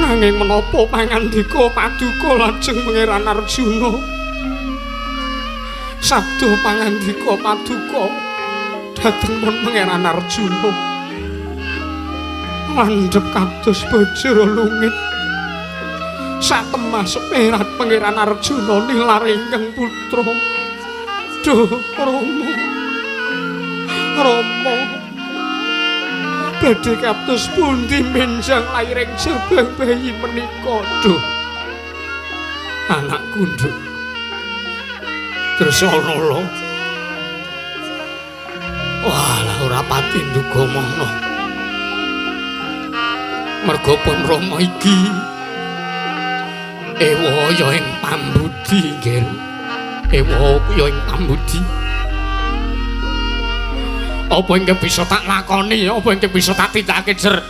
Nanging menapa pangandika paduka lajeng Pangeran Arjuna? Sabda pangandika paduka dhateng pun Pangeran Arjuna landhep kados bajra lungit. Satemah seperat Pangeran Arjuna nilar ingkang putra. Duh Rama, Rama, badhe kados pundi menjang lairing jabang bayi menika? Duh anakku, nduk Dresanala. Walah ora pati nduga mono. Merga pun Rama iki ewa ya ing pambudi, nggih. Ewa ya ing pambudi. Apa ingkang bisa tak lakoni, apa ingkang bisa tak tindakake, Jer?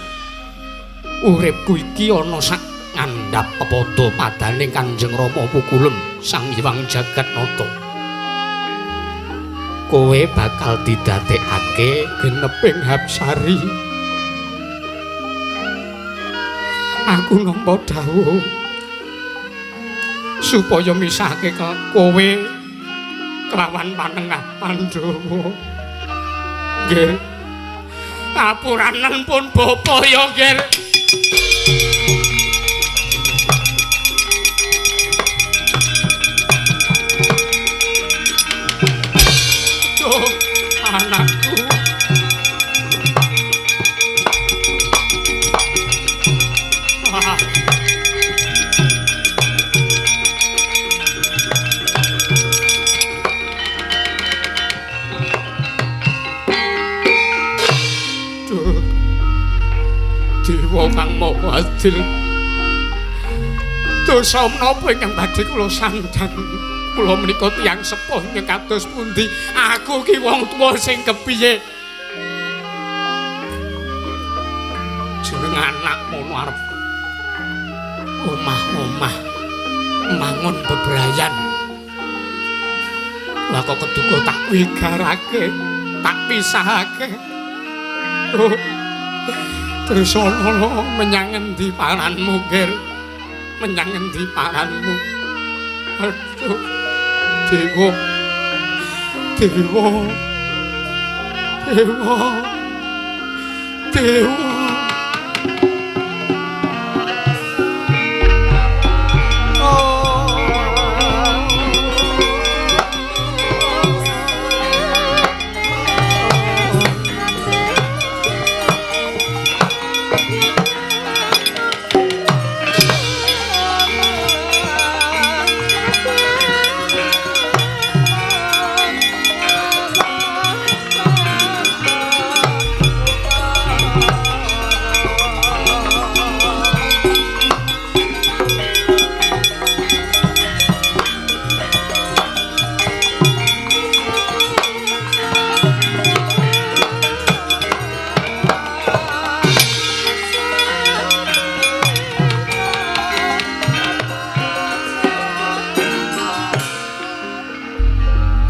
Uripku iki ana sak ngandhap pepadha padaning Kanjeng Rama Pukulun Sang Hyang Jagatnata. Kowe bakal didadekake geneping hapsari. Aku nampa dawuh supaya misahke kowe kelawan panengah Pandhawa. Nggih. Apuranen pun bapa ya, nggih. Duh, anakku. Ah. Duh. Dewa kang Maha Adil. Dosa menapa ingkang badhe kula sandhang? Kula menika tiyang sepuh ingkang kados pundi? Aku ki wong tuwa sing kepiye? Jeneng anak mono arep omah-omah mangun bebrayan. Lah kok keduga tak wigarake, tak pisahake. Oh. Dresanala menyang endi paranmu, Ger? Menyang endi paranmu? Aduh. Dewa. Dewa. Dewa. Dewa.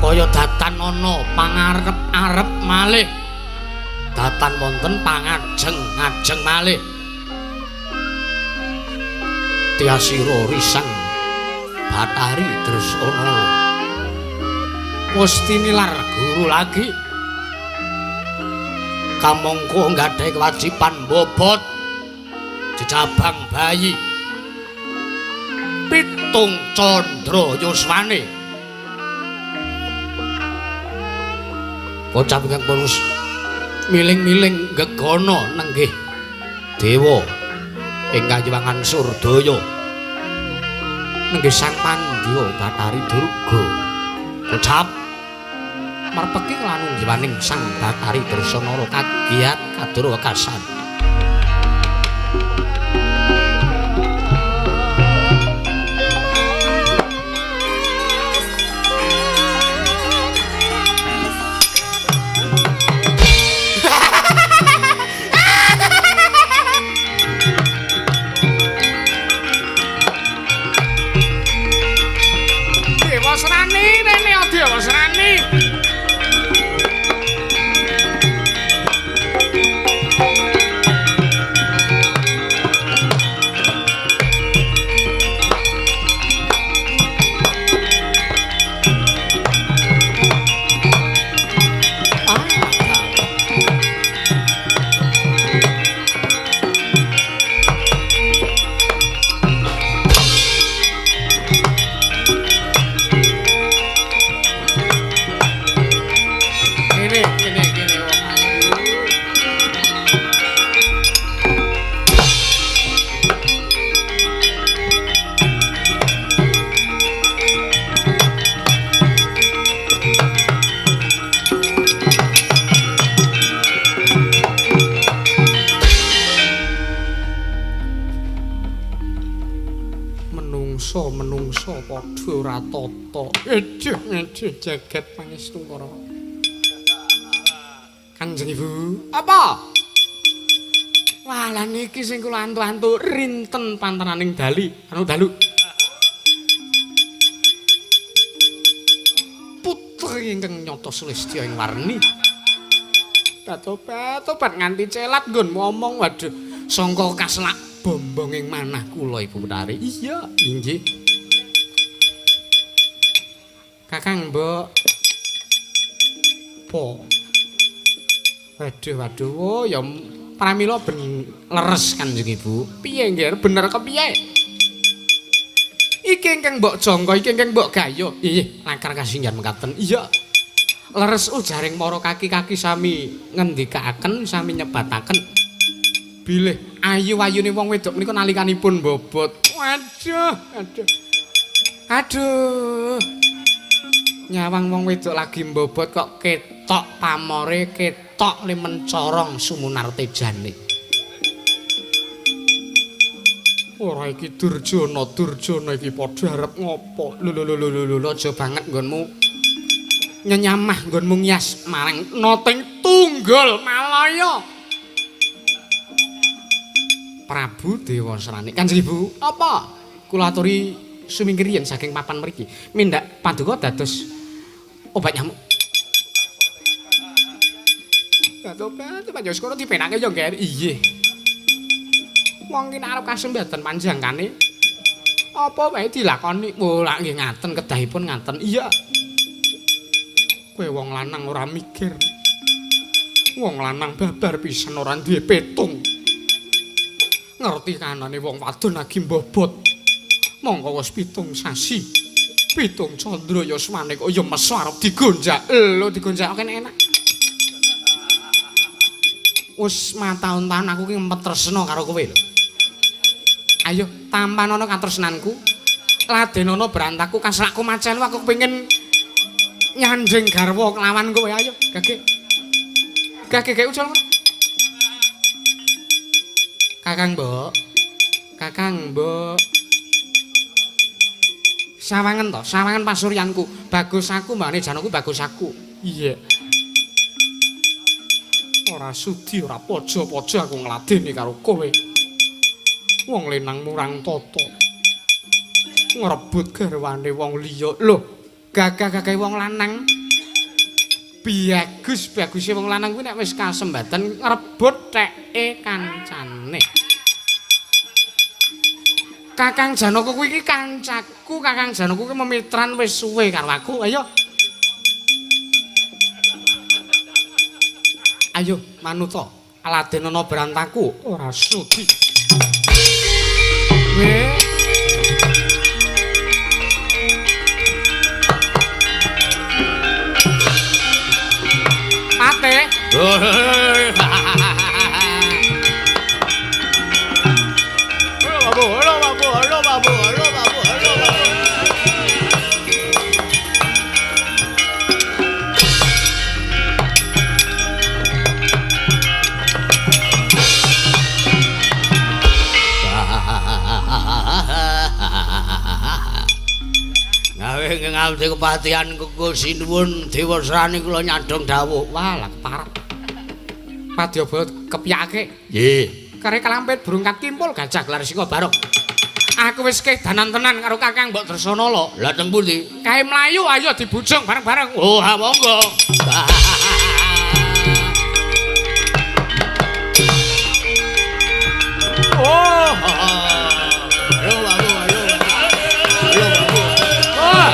Kaya datan ana pangarep-arep malih, datan wonten pangajeng-ajeng malih. Tyasira risang Bathari Dresanala wis tinilar guru lagi. Kamangka nggadhahi kewajiban mbobot jejabang bayi pitung candra yuswane. Bocah ingkang purus miling-miling gegana nenggih dewa ing kayiwangan Surdaya nenggih Sang Pandya Bathari Durga. Kocap merpeki lanunggiwaning Sang Bathari Dresanala kagiat kadura wekasan. Dewasrani rene Dewasrani. Menungso-menungso padha ora tata. Aduh, aduh jagat pangestu para. Kanjeng Ibu, apa? Wah, lah niki sing kula antu-antu rinten pantananing dali, anu dalu. Putri ingkang nyata sulistya ing warni. Tobat-tobat nganti celat nggon ngomong, waduh, sangka kaselak bombong ing manah kula Ibu Betari. Iya, inggih. Kakang Mbok. Po. Waduh, waduh, oh, ya pramila ben leres Kanjeng Ibu. Piye nggih, bener kepiye? Iki ingkang mbok jangka, iki ingkang mbok gayuh. Inggih, lakar kasinggihan mekaten. Iya. Leres ujaring para kaki-kaki sami ngendikaaken, sami nyebataken. Bilih ayu-ayune wong wedok menika nalikanipun bobot. Waduh, aduh. Aduh. Nyawang wong wedok lagi mbobot kok ketok pamore, ketok le mencorong sumunartejane. Ora iki Durjana, Durjana iki padha arep ngopo? Lho lho lho lho lho, aja banget nggonmu nyenyamah nggonmu ngias marang noting tunggul Malaya. Prabu Dewasrani. Kanjeng Ibu, apa? Kula aturi sumingkir yen saking papan mriki. Mindak paduka dados obat nyamuk. Obat ya wis kono dipenake ya, Ngger. Iya. Wong ki nek arep kasembatan panjangkane apa wae dilakoni. Oh, lak nggih ngaten kedahipun ngaten. Iya. Kowe wong lanang ora mikir. Wong lanang babar pisan ora duwe petung. Ngerti kanane wong wadon lagi mbobot. Mongko wis 7 sasi. 7 candra yasmane kok ya meso arep digonjak. Lho digonjak kene enak. Wis mataun-taun aku ki ngempet tresna karo kowe lho. Ayo tampanono katresnanku. Ladenono berantaku kaslakku macelu aku kepengin nyanding garwa kelawan kowe. Ayo gage. Gage gage ucul. Kakang Mbok. Kakang Mbok. Sawangen to, sawangen pasuryanku. Bagus aku mbane janoku bagus aku. Iya. Ora sudi ora pojo-pojo aku ngladeni karo kowe. Wong lenang murang tata. Ngrebut garwane wong liya. Lho, gagah-gagahe wong lanang. Bagus, baguse wong lanang kuwi nek wis kasembatan ngrebut theke kancane. Kakang Janaka kuwi iki kancaku, Kakang Janaka kuwi memitran wis suwe karo aku. Ayo. Ayo manuta, ladenono berantaku ora sudi. Weh. Pate. Halo babu, halo babu, halo babu, halo babu. Gawe ngawti kepatihan kuku sinuwun Dewasrani kula nyadong dawuh. Wah, lah keparek. Padyabala kepyake. Nggih. Kare kalampit burung katimpul gajah gelar singa barok. Aku wis kedanan tenan karo Kakang Mbok Dresana lho. Lah teng pundi? Kae mlayu ayo dibujung bareng-bareng. Oh, ha monggo. Oh. Halo babu, halo. Halo babu. Oh.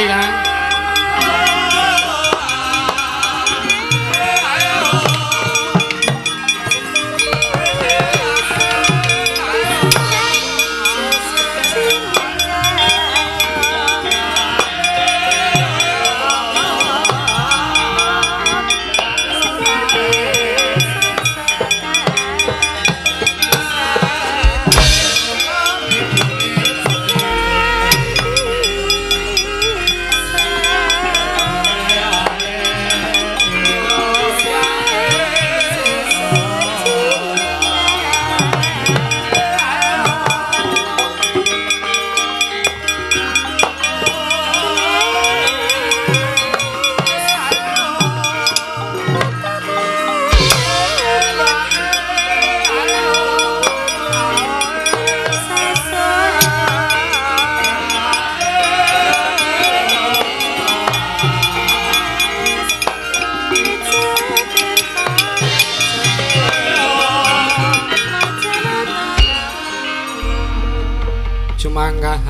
iki, Kang.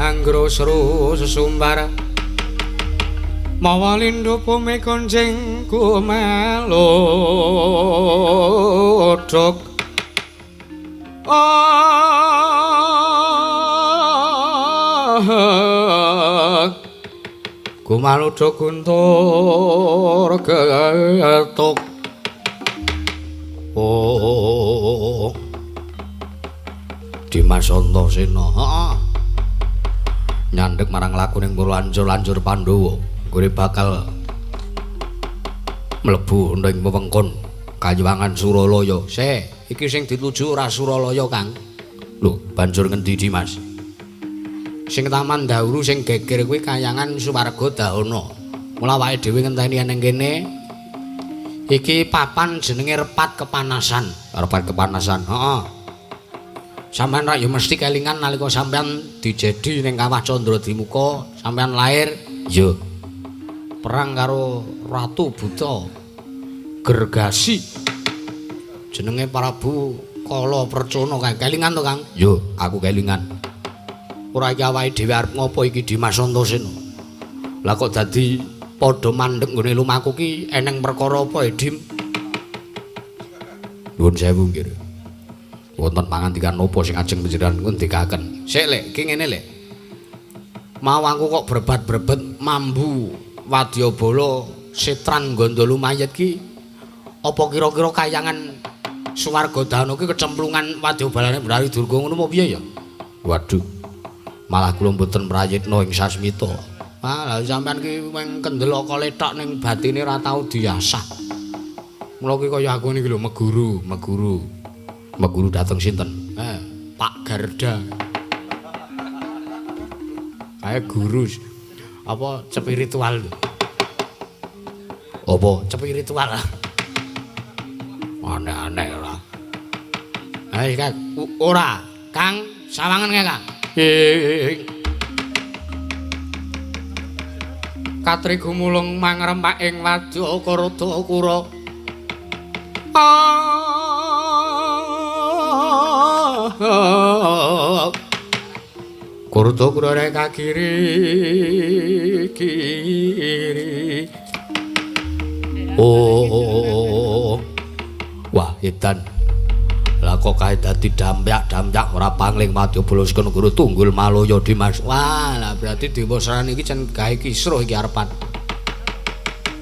Anggro seru sesumbar mawa lindhu bumi konjeng kumelodhok kumalodhok guntur getuk. Oh Dimas Antasena, heeh, nyandhek marang lakuning para lanjur Pandhawa nggone bakal mlebu ning wewengkon Kayuwangan Suralaya. Se, iki sing dituju ora Suralaya, Kang. Lho, banjur ngendi, Dimas? Sing Taman Dauru sing geger kuwi Kayangan Suwarga Dahana. Mula awake dhewe ngenteni ning kene. Iki papan jenenge Repat Kepanasan. Repat Kepanasan, heeh. Sampeyan rak ya mesti kelingan nalika sampeyan dijedi ning Kawah Candradimuka, sampeyan lair, ya perang karo Ratu Buta Gergasi. Jenenge Prabu Kala Percana kae. Kelingan to, Kang? Yo, aku kelingan. Ora iki awake dhewe arep ngopo iki Dimas Antasena? Lah kok dadi padha mandheg nggone lumaku ki eneng perkara apa, Dim? Nuwun sewu nggih. Wonten pangandikan napa sing ajeng panjenengan ngendikaken? Sik, Lek, iki ngene, Lek. Mau aku kok brebat-brebet mambu wadyabala setran gondol mayit ki apa kira-kira kayangan Suwarga Dahana ki kecemplungan wadyabalane Brari Durga ngono apa piye ya? Waduh. Malah kula mboten prayitna ing sasmita. Ah, lha sampean ki mung kendel akale tok ning batine ora tau diasah. Mula ki kaya aku niki lho meguru, meguru. Meguru dateng sinten? Pak Garda. Kae guru apa spiritual lho. Apa spiritual? Aneh-aneh ora. Ayo Kang, ora. Kang, sawangen kae, Kang. Katri gumulung mangrempak ing wadya Karada Kura. Kurta kura reka kiri kiri. Oh, wah edan. Lah kok kae dadi dampyak-dampyak ora pangling wadyabala sekon guru tunggul Malaya Dimas. Wah, lah berarti Dewasrani iki cen gawe kisruh iki arepan.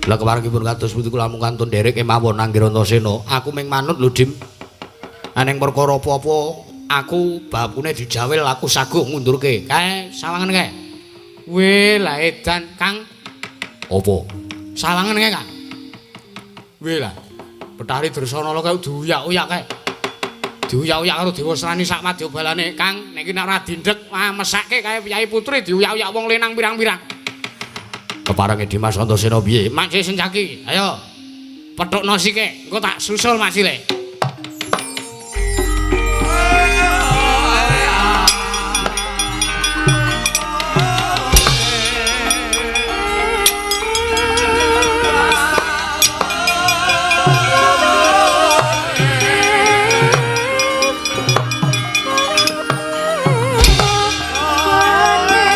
Lah keparengipun kados pundi kula mung kantun nderek kemawon Anggir Antasena. Aku mung manut lho, Dim. Aneng perkara apa-apa aku babune dijawil aku saguh ngundurke. Kae sawangen kae. Weh, lah edan, Kang. Apa? Sawangen kae, Kang. Weh lah. Betari Dresanala kae diuyak-uyak kae. Diuyak-uyak karo Dewasrani sak wadyabalane, Kang. Nek iki nek ora dindhek, wah mesake kae Kyai Putri diuyak-uyak wong lenang pirang-pirang. Keparenge Dimas Antasena piye? Mak Sencaki, ayo. Pethukno sike, engko tak susul Mak Sile.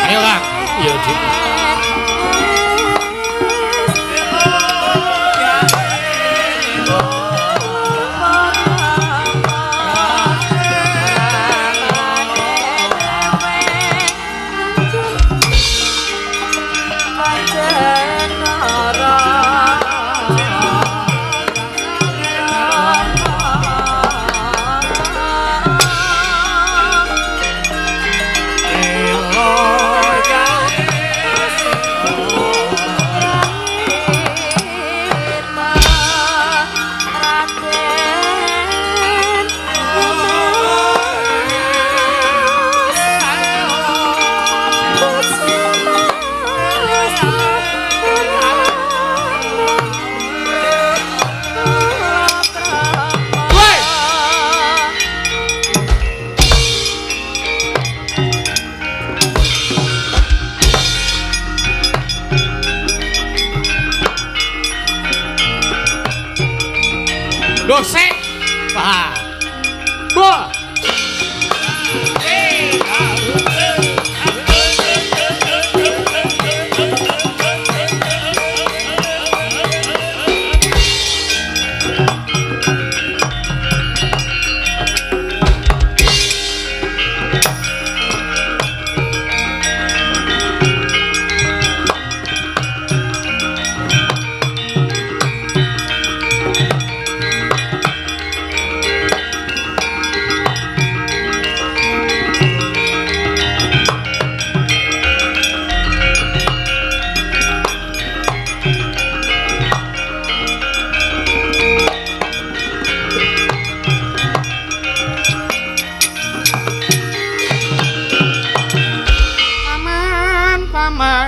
Ayo, Kang. Iya, Dik.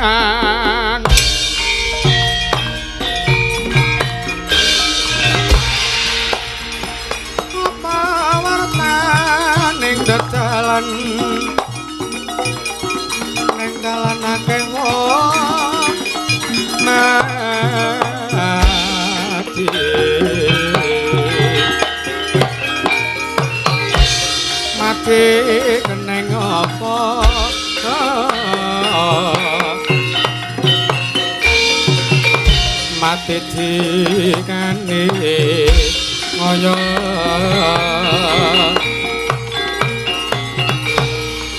dalan. Apa wartaning dalan? Ning dalan akeh wong mati. Mati keneng apa? Mati dikane ngoyo.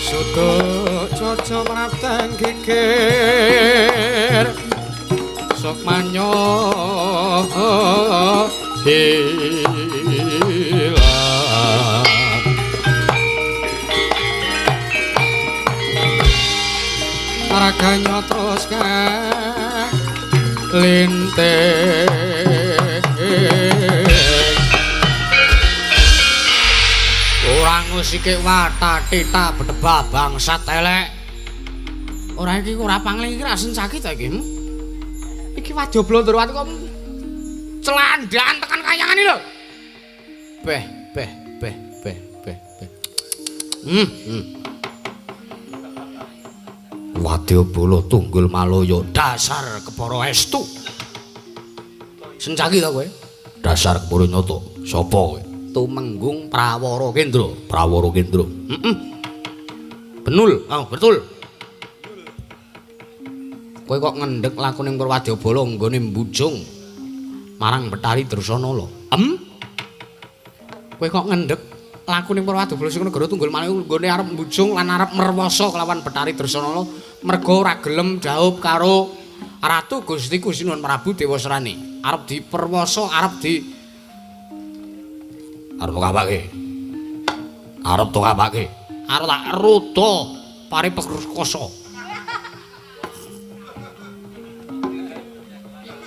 Sudo coco mrateng geger sukmanyo hilang. Raganya terus lintih. Ora ngusike watatita bedebah bangsat elek. Ora iki ora pangling iki ra sencaki ta iki. Iki wadya blondorwati kok celandaan tekan kayangan iki lho. Beh beh beh beh beh beh. Wadya bala tunggul malaya dasar kepara estu. Sencaki ta kowe? Dasar kepara nyata. Sapa kowe? Tumenggung Prawara Kendra. Prawara Kendra. Heeh. Benul, oh betul. Kowe kok ngendhek lakuning Purwadyabala nggone mbujung marang Betari Dresanala. Em? Kowe kok ngendhek lakuning Purwadyabala sing negara Tunggul Malaya nggone arep mbujung lan arep merwasa kelawan Betari Dresanala merga ora gelem jaup karo Ratu Gusti Sinuwun Prabu Dewasrani. Arep diperwasa, arep di arep ngapake? Arep to ngapake? Arep tak ruda paripekosa.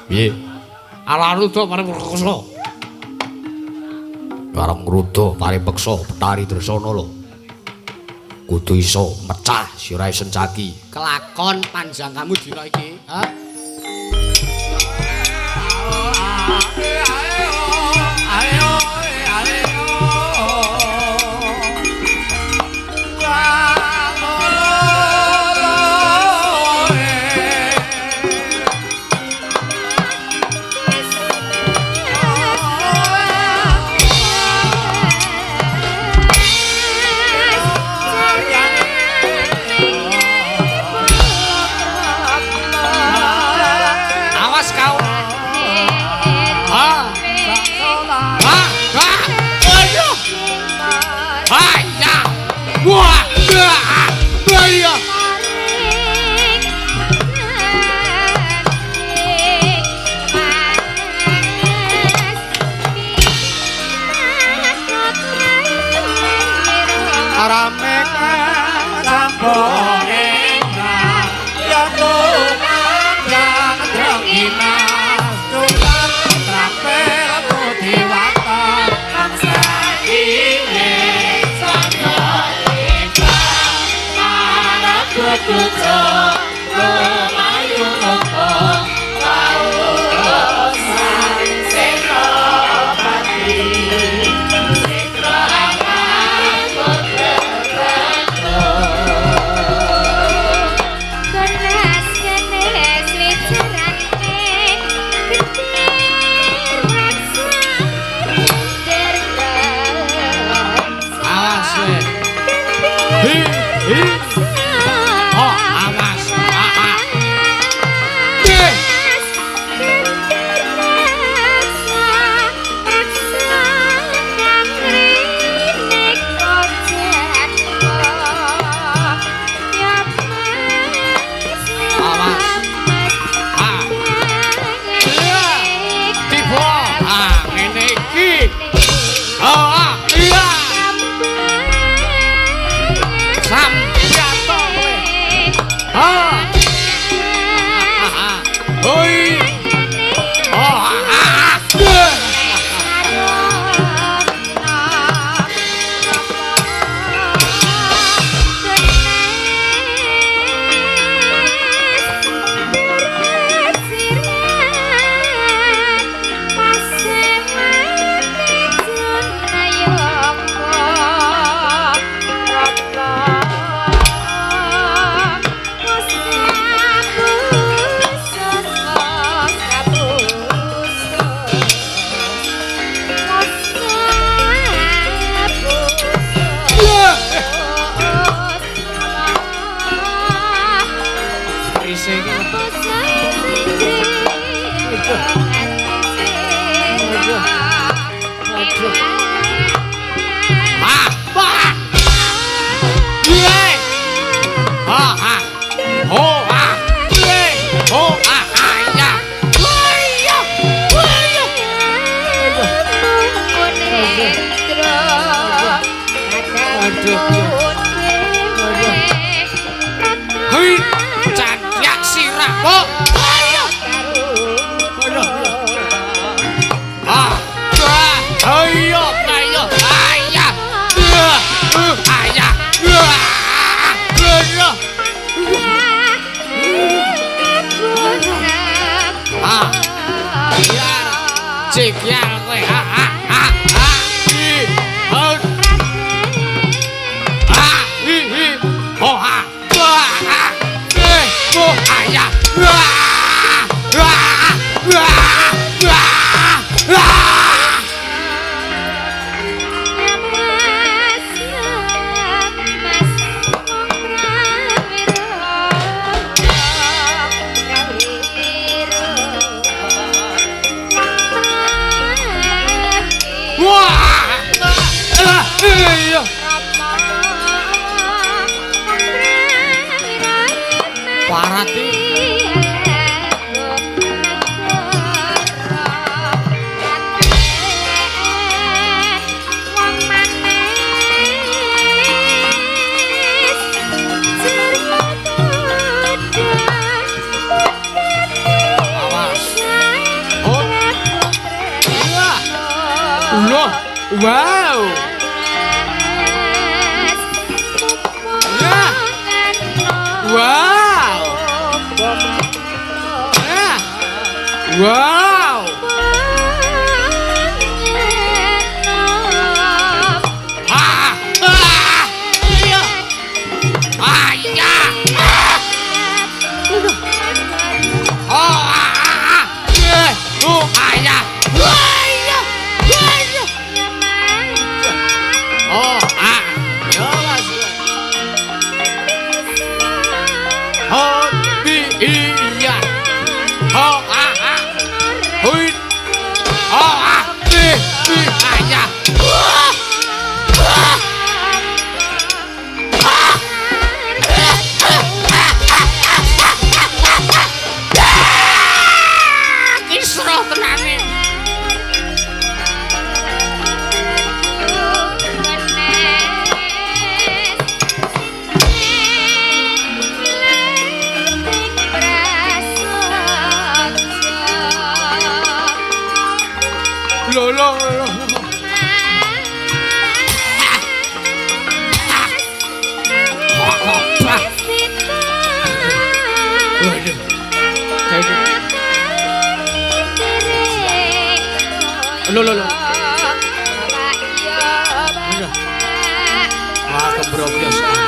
Piye? Ala ruda paripeksa. Arep ngruda paripeksa Betari Dresanala. Kudu iso mecah sirahe Sencaki. Kelakon panjang kamu dina iki, ha? Awas kau. Ah. Ah. Ah. Aduh. Ayah. Wah. Ah. Iya. Rame kampung ya Awas we. Hi hi. Oh, awas. Ah, ah. Nggih. Awas. Ah. Iya. Tiba. Ah, ngene iki. Oh, ah, iya. Sampeyan. Ndase iki. Aduh. Ah, wah. Ye. Ah, ah. Oh, ah. Ye. Oh, ah, ah, ya. Wah, ya. Wah, ya. Aduh. Hei, candyak sirah kok. Ayo. Ah, ayo, ayo, ayo. Ayo. Ah. Ya. Cikyal kowe. Ah, ah, ah, ah. I. Ah, i, i. Oh, ah. Wah, ah. Eh, oh, ayah. Wah, wah, wah, wah, wah. Wah. Ah, iya. Parati. Awas. Oh. Wah. Loh. Wow. Ya. Wow. Ya. Wow. Ah. Ah. Iya. Ah, iya. Ah. Oh, ah, ah, ah. Eh, oh, ah, ya. Wah, iya. Wah, iya. Oh, ah. Ya, Mas. Oh, di, iya. Oh, ah, ah. Hui. Oh, ah, di, di, ah, ya. Wah. Wah. Ah. Kisruh tenane. Lho, lho, lho. Waduh. Lho, lho, lho. Wah, kebrobyos. Wah.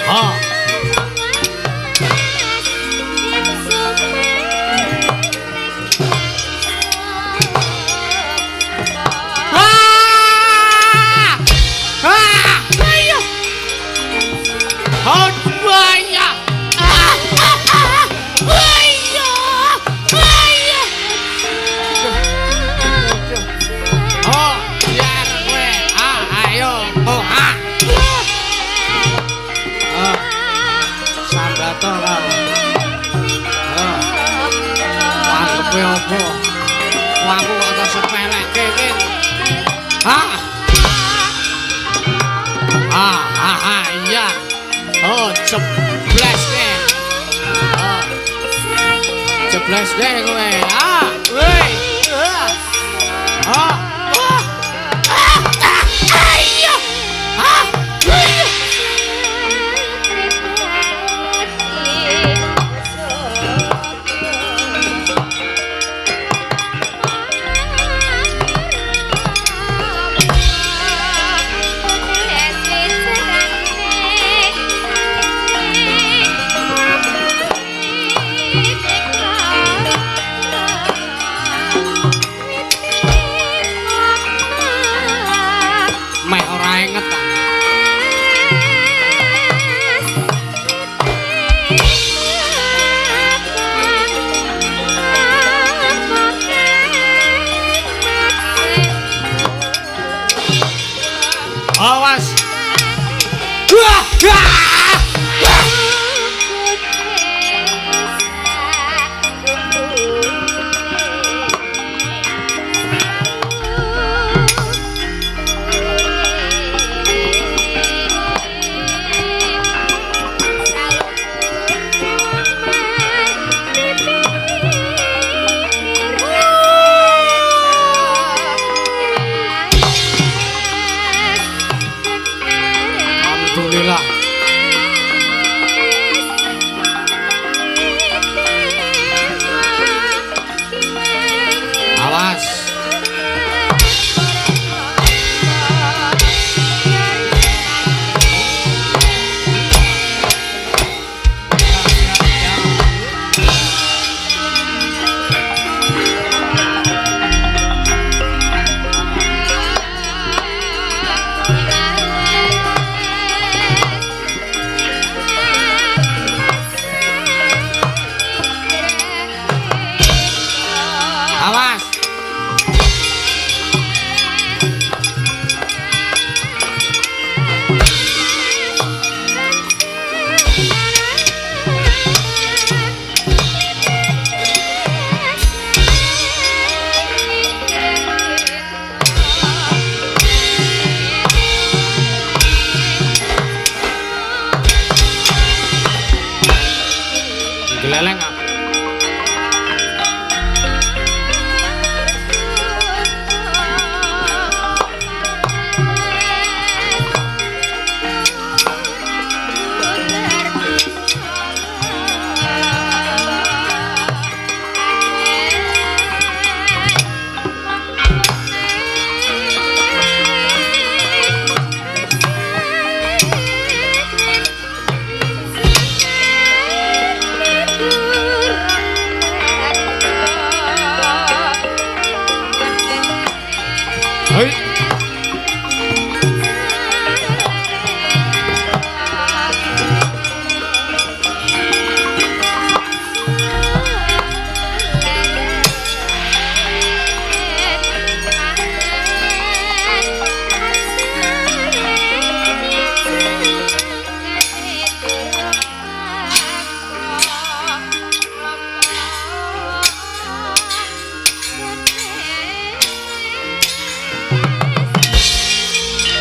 Ah. Wah! Ah! Ayo. Oh, ya. Ah! Ah! Ah! Ayo. Ayo. Oh, ya kowe. Ah, ayo. Oh, ah. Ah. Sambato karo. Ah. Wangkepe apa? Wah, aku kok tak sepelekke iki. Ah. Ah, ah, ah, iya. Oh, jebles ke. Oh. Jebles ke kowe. Ah, woi. Ah. Ah. Ah. Ah, ah, iya. Ah, iya. Alhamdulillah. Awas. Awas. Geleleng ah. Hei.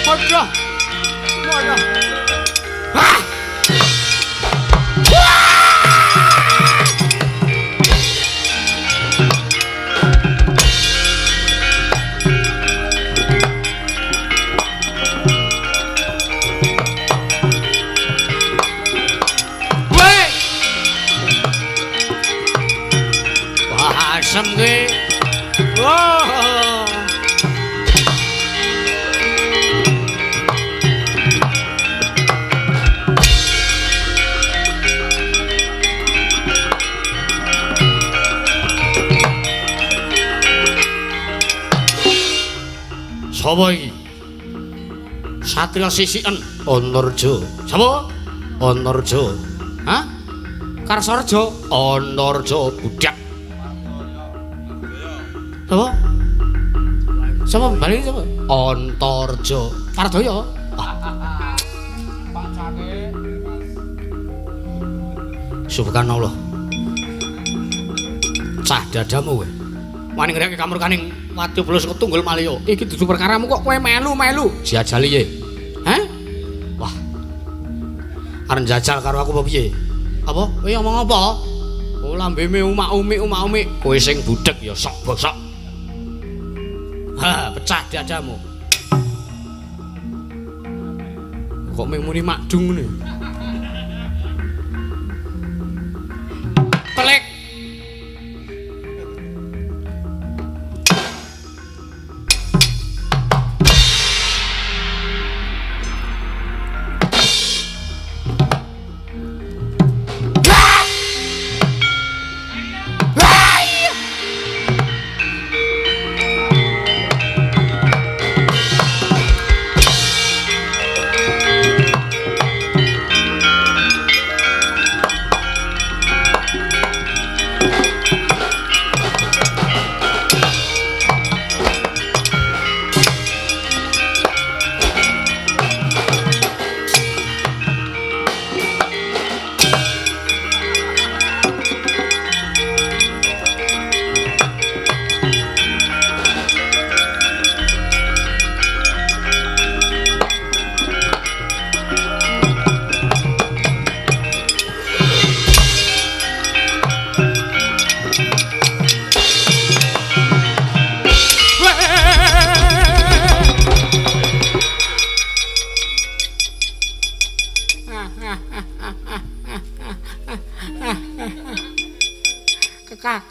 Waduh. Waduh. Ah! Weh. Wah, asem kowe. Wah. Sapa iki? Satria sisiken Antarja. Sapa? Antarja. Hah? Karsarja. Antarja budak. Sapa? Sapa bali sapa? Antarja. Pardaya. Subhanallah. Cah dadamu kowe. Wani ngreke kamurkaning Wadya Bala saka Tunggul Malaya. Iki dudu perkaramu kok kowe melu-melu. Jajali ye. Hah? Wah. Arep njajal karo aku apa piye? Apa? Kowe ngomong apa? Oh lambeme umak-umik umak-umik. Kowe sing budhek ya sok bosok. Ha, pecah dadamu. Kok mung muni makdung ngene. Telek.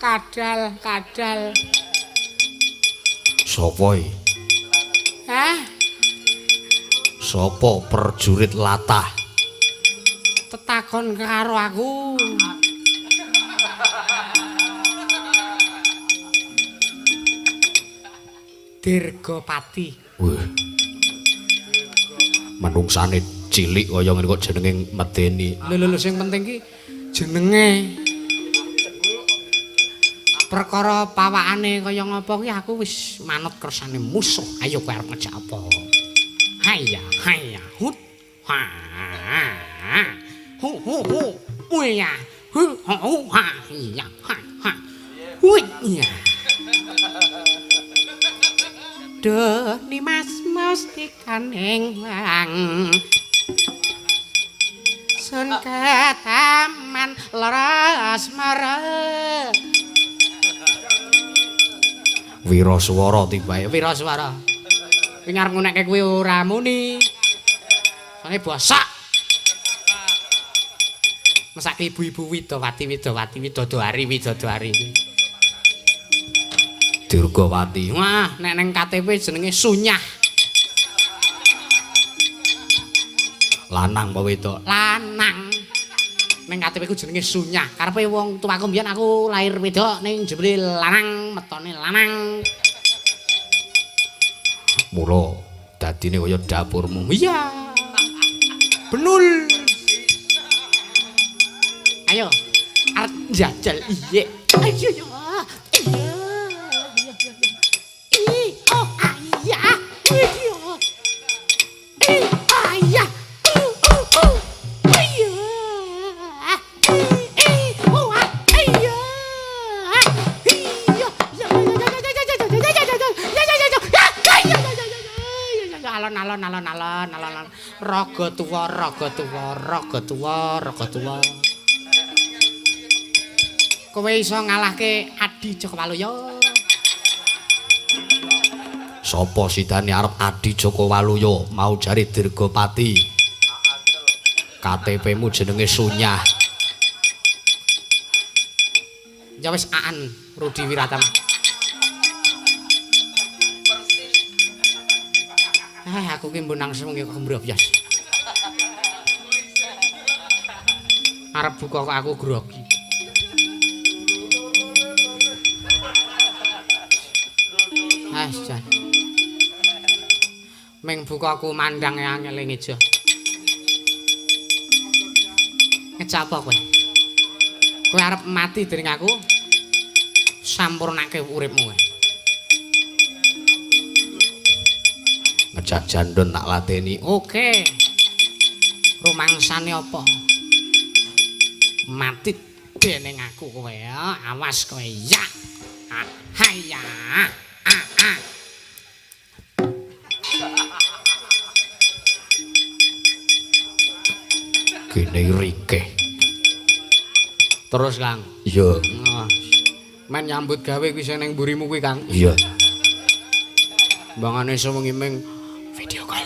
Kadal, kadal. Sopo iki? Hah? Sopo prajurit latah? Tetakon karo aku. Dirgapati. Wih. Menungsane cilik kaya ngene kok jenenge medeni. Lho lho sing penting ki jenenge. Perkara pawakane kaya ngapa ki aku wis manut kersane musuh. Ayo kowe arep ngejak apa? Hayya hayya hut. Ha. Hu hu hu. Uya. Hu hu ha ya ha ha. Uya. Duh Nimas mustikaning wang. Sun ketaman lara asmara. Wiraswara tibae, wiraswara. Kuwi ngarep ngunekke kuwi ora muni. Sane bosak. Mesake ibu-ibu widowati widowati widodoari widodoari. Durgawati. Wah, nek neng KTP jenenge Sunyah. Lanang apa wedok? Lanang. Ning KTP ku jenenge Sunyah. Karepe wong tuaku mbiyen aku lahir wedok ning jebule lanang, metone lanang. Mula dadine kaya dapurmu. Iya. Benul. Ayo, arep njajal iye. Ayo yo. Iya. I oh ayah. Iya. I ayah. Alon alon alon alon alon raga tuwa raga tuwa raga tuwa raga tuwa. Kowe iso ngalahke Adi Joko Waluyo. Sapa sidane arep Adi Joko Waluyo mau jare Dirgapati? KTP-mu jenenge Sunyah. Ya wis aan Rudi Wiratama. Aku ki mbok nang sewengi kok mbrobos. Arep buka kok aku grogi. Ah, jan. Ming buka aku mandang angel ngejo. Ngejak apa kowe? Kowe arep mati dening aku? Sampurnake uripmu kowe. Ngejak jandon tak lateni. Oke. Rumangsane apa? Mati dening aku kowe ya. Awas kowe ya. Hayya. Ah ah. Kene ringkeh. Terus Kang. Iya. Men nyambut gawe kuwi sing ning mburimu kuwi Kang. Iya. Mbangane sewengi ming video call.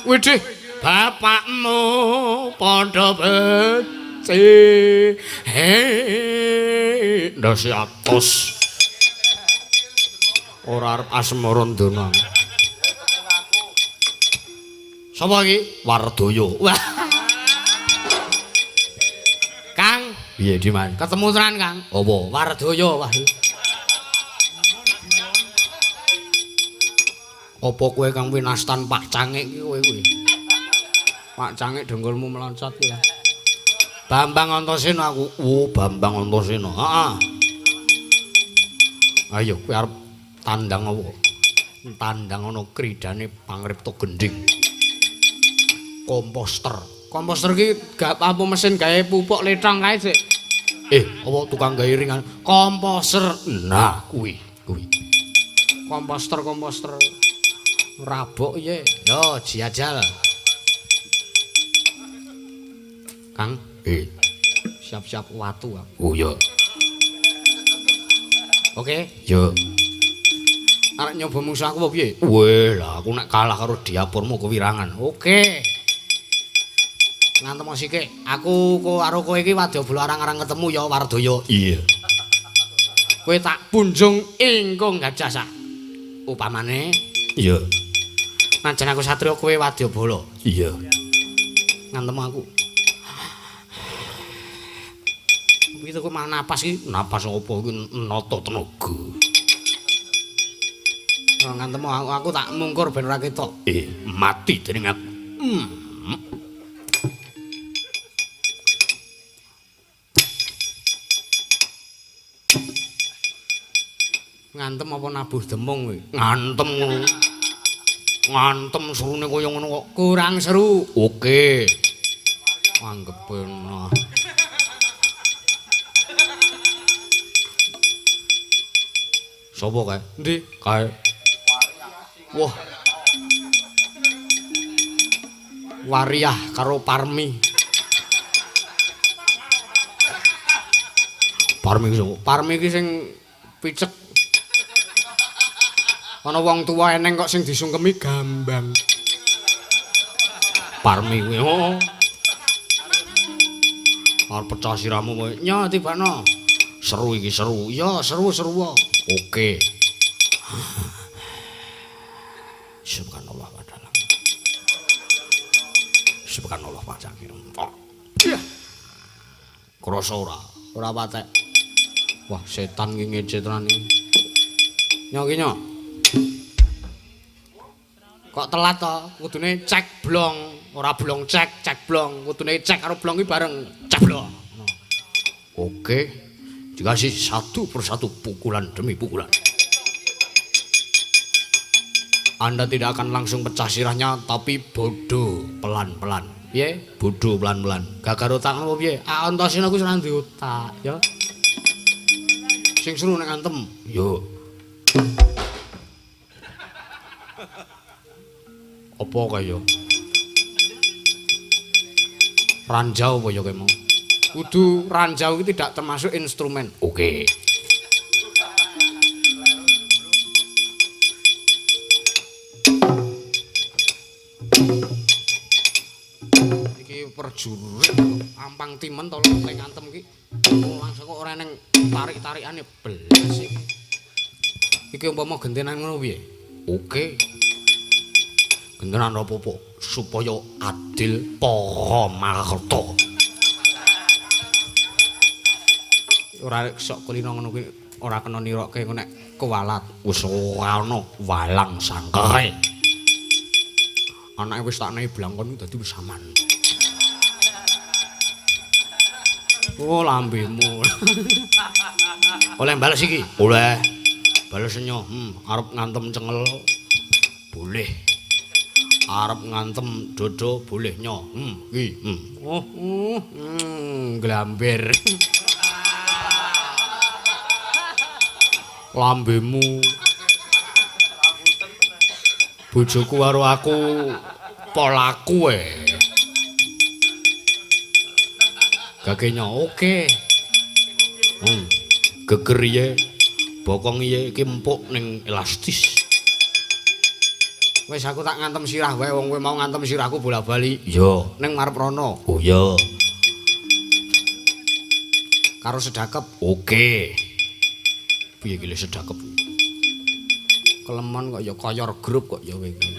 Widih, bapakmu padha becik. He, ndase atos. Ora arep asmara ndonang. Sapa iki? Wardaya. Wah. Kang, piye Diman? Ketemu tenan, Kang. Apa? Wardaya wah. Apa kowe kang winastan Pak Cangik iki kowe kuwi? Pak Cangik dengkulmu meloncat kuwi. Bambang Antasena aku. Oh, Bambang Antasena. Heeh. Ayo kowe arep tandang apa? Tandang ana kridane pangripta gendhing. Komposter. Komposter iki gak apa mesin gawe pupuk letong kae, Sik. Apa tukang gawe ringan? Komposter. Nah, kuwi, kuwi. Komposter, komposter. Rabok piye? Yo, jajal. Kang. Siap-siap watu aku. Oh iya. Oke. Yo. Arep nyoba mungsuh aku apa piye? Weh, lah aku nek kalah karo diapurmu kewirangan. Oke. Ngantem sithik. Aku karo kowe iki wadyabala arang-arang ketemu ya Wardaya. Iya. Kowe tak punjung ingkung gajah sak upamane. Iya. Najan aku satriya kowe wadyabala. Iya. Ngantem aku. Piye kok malah napas iki? Napas apa iki nata tenaga. Ngantem aku tak mungkur ben ora ketok. Mati dening aku. Ngantem apa nabuh demung kowe? Ngantem ngono. Ngantem serune kaya ngono kok. Kurang seru. Oke. Anggepe nah. Sopo kae? Endi? Kae. Wah. Wariah karo Parmi. Parmi iki sapa? Parmi iki sing picek. Ana wong tuwa eneng kok sing disungkemi gambang. Parmi kuwi. Oh. Arep pecah sirahmu kowe. Nyo tibakno. Seru iki seru. Ya seru-seru. Oke. Subhanallah wa ta'ala. Subhanallah wa ta'ala. Krasa ora? Ora patek. Wah, setan iki ngece tenan iki. Nyo ki nyo. Kok telat to? Kudune cek blong, ora blong cek, cek blong. Kudune cek karo blong iki bareng cek blong. Oke. Dikasih satu persatu pukulan demi pukulan. Anda tidak akan langsung pecah sirahnya, tapi bodoh pelan-pelan. Piye? Bodoh pelan-pelan. Gagar otak apa piye? Ah, Antasena kuwi ora duwe otak, ya. Sing seru nek ngantem. Yo. Apa kaya? Ranjau apa ya kowe mau? Kudu ranjau iki tidak termasuk instrumen. Oke. Iki perjurit ampang timen to lek ngantem iki. Langsung kok ora eneng tarik-tarikane belas iki. Iki umpama gentenan ngono piye? Oke. Gentenan apa-apa supaya adil para marta. Ora sok kulino ngono kuwi ora kena nirokke engko nek kuwalat. Wis ora ana walang sangkere. Anake wis tak nehi blangkon dadi wis aman. Oh lambemu. Oleh bales iki? Oleh. Bales nyo. Arep ngantem cengel boleh. Arep ngantem dodo boleh nyo. Iki. Oh, glamber. Lambemu. Bojoku karo aku polaku e. Gagenya oke. Geger iye, bokong iye iki empuk ning elastis. Wis aku tak ngantem sirah wae wong kowe mau ngantem sirahku bola-bali. Iya. Ning ngarep rono. Oh iya. Karo sedakep. Oke. Piye iki sedakep? Kelemon kok ya koyor grup kok ya kowe iki.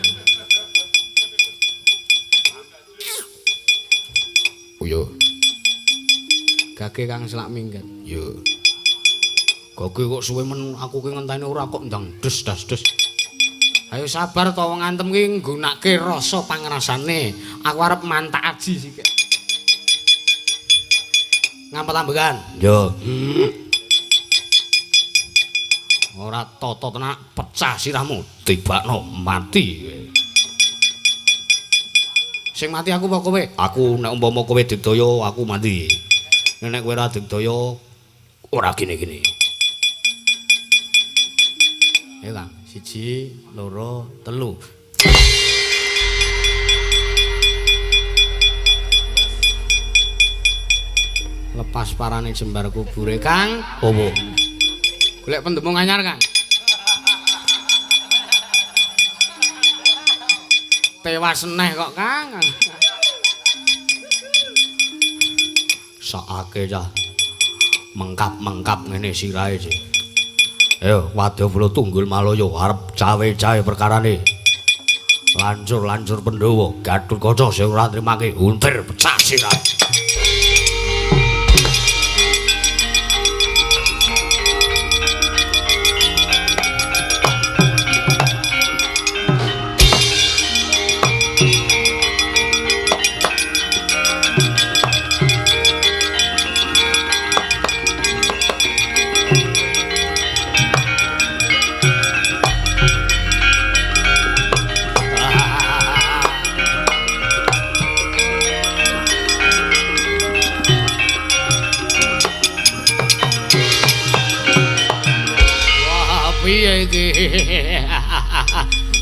Oh iya. Gage kang selak minggat. Iya. Gage kok suwe men aku ki ngenteni ora kok ndang des das des. Ayo sabar to wong ngantem ki nggunake rasa pangrasane. Aku arep mantak aji sithik. Ngampet ambekan. Yo. Ora tata tenak pecah sirahmu. Tibakno mati. Sing mati aku apa kowe? Aku nek umpama kowe digdaya aku mati. Nek kowe ora digdaya ora gini-gini. Ayo Kang, 1 2 3. Pas parane jembar kubure, Kang. Opo? Golek pendemung anyar, Kang. Tewas neh kok, Kang. Sakake cah. Mengkap-mengkap ngene sirahe sih. Ayo, wadya tunggul Malaya arep cawe-cawe perkarane. Lancur-lancur Pandhawa, Gathotkaca sing ora nrimake untir pecah sirahe.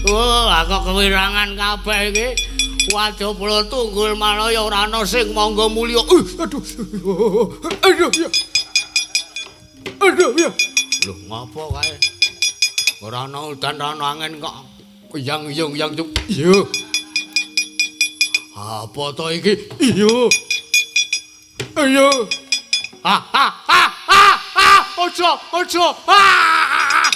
Wah, kok kewirangan kabeh iki. Wadya Tunggul Malaya ora ana sing mangga mulya. Aduh. Aduh ya. Aduh ya. Lho, ngopo kae? Ora ana udan, ora ana angin kok yang iya. Apa to iki? Iya. Iya. Ah ah ah ah ah. Ojo, ojo. Ah.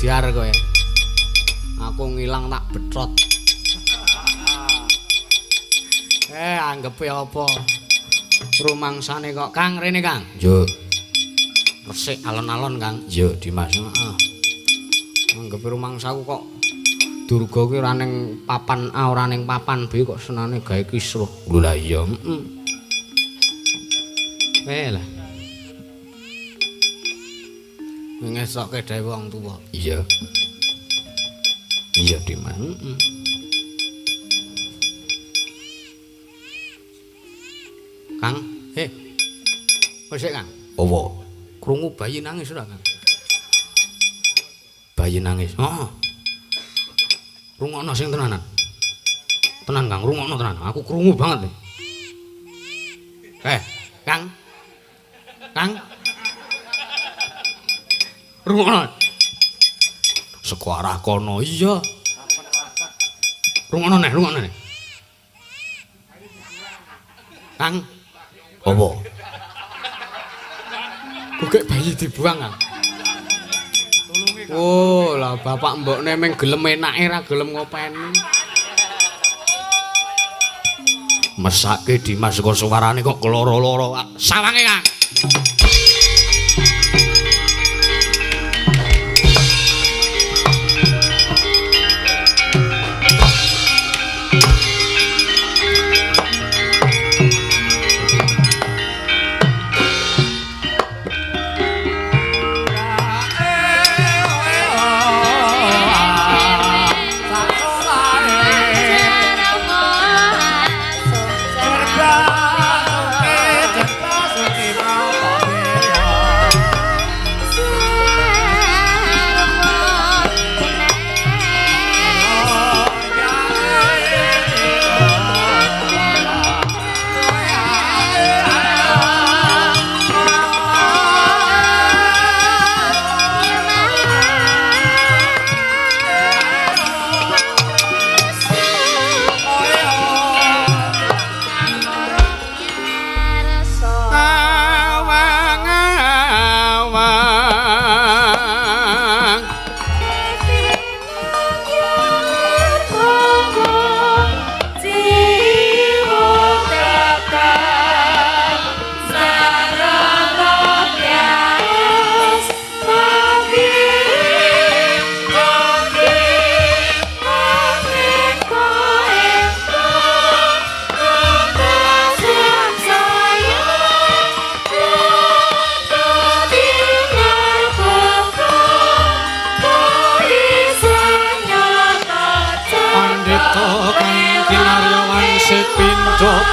Diar kowe. Aku ngilang tak betrot. Anggepe apa? Rumangsane kok Kang rene, Kang. Yo. Resik alon-alon, Kang. Yo, Dimas. Heeh. Anggepe rumangsaku kok Durga kuwi ora ning papan A, ora ning papan B kok senane gawe kisruh. Lho lah iya. Heeh. Lah. Ngesokke dhewe wong tuwa. Iya. Iya, Dimas. Heeh. Kang, Kok sik, Kang? Apa? Krungu bayi nangis ora, Kang? Bayi nangis. Heeh. Rungokno sing tenanan. Tenan, Kang, rungokno tenan. Aku krungu banget. Kang. Kang. Rungokno. Saka arah kono. Iya. Rungokno neh, rungokno neh. Kang. Apa? Kok bayi dibuang, Kang? Oh, lah bapak mbokne meng gelem enake ra gelem ngopeni. Mesake Dimas kok suarane kok keloro-loro. Sawange, Kang.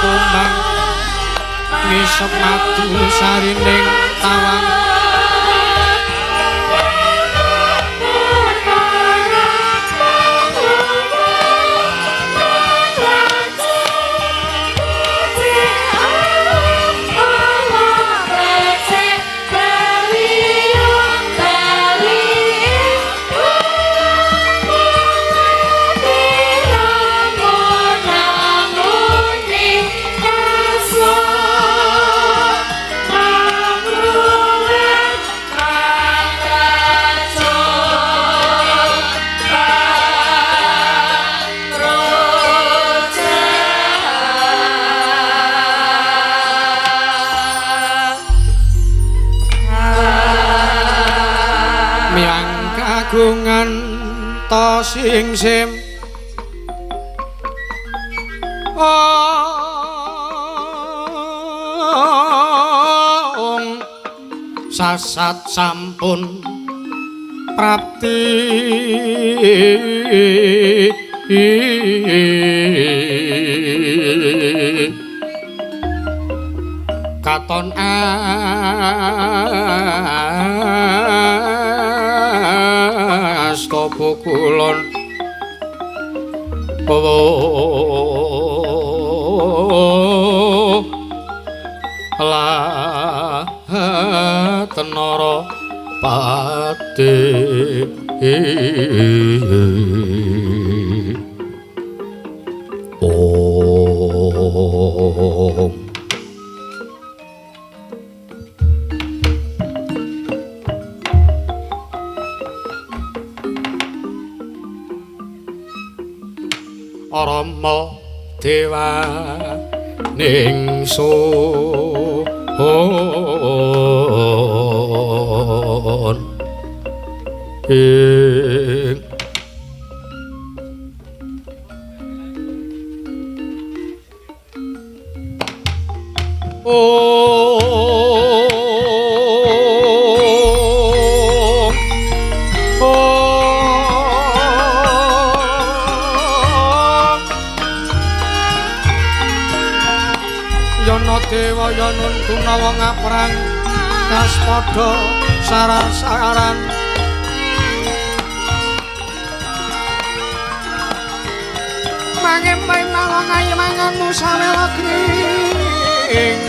Kumang ngisep madu sarining tawang. Miang kagungan ta singsim ong sasat sampun prapti katon asta pukulon lah tenara pati. Om Rama dewa ning sun ing Dewa yanun gunawa ngaprang kaspada sarasaran mangem nawang ayi mangan musawela gring.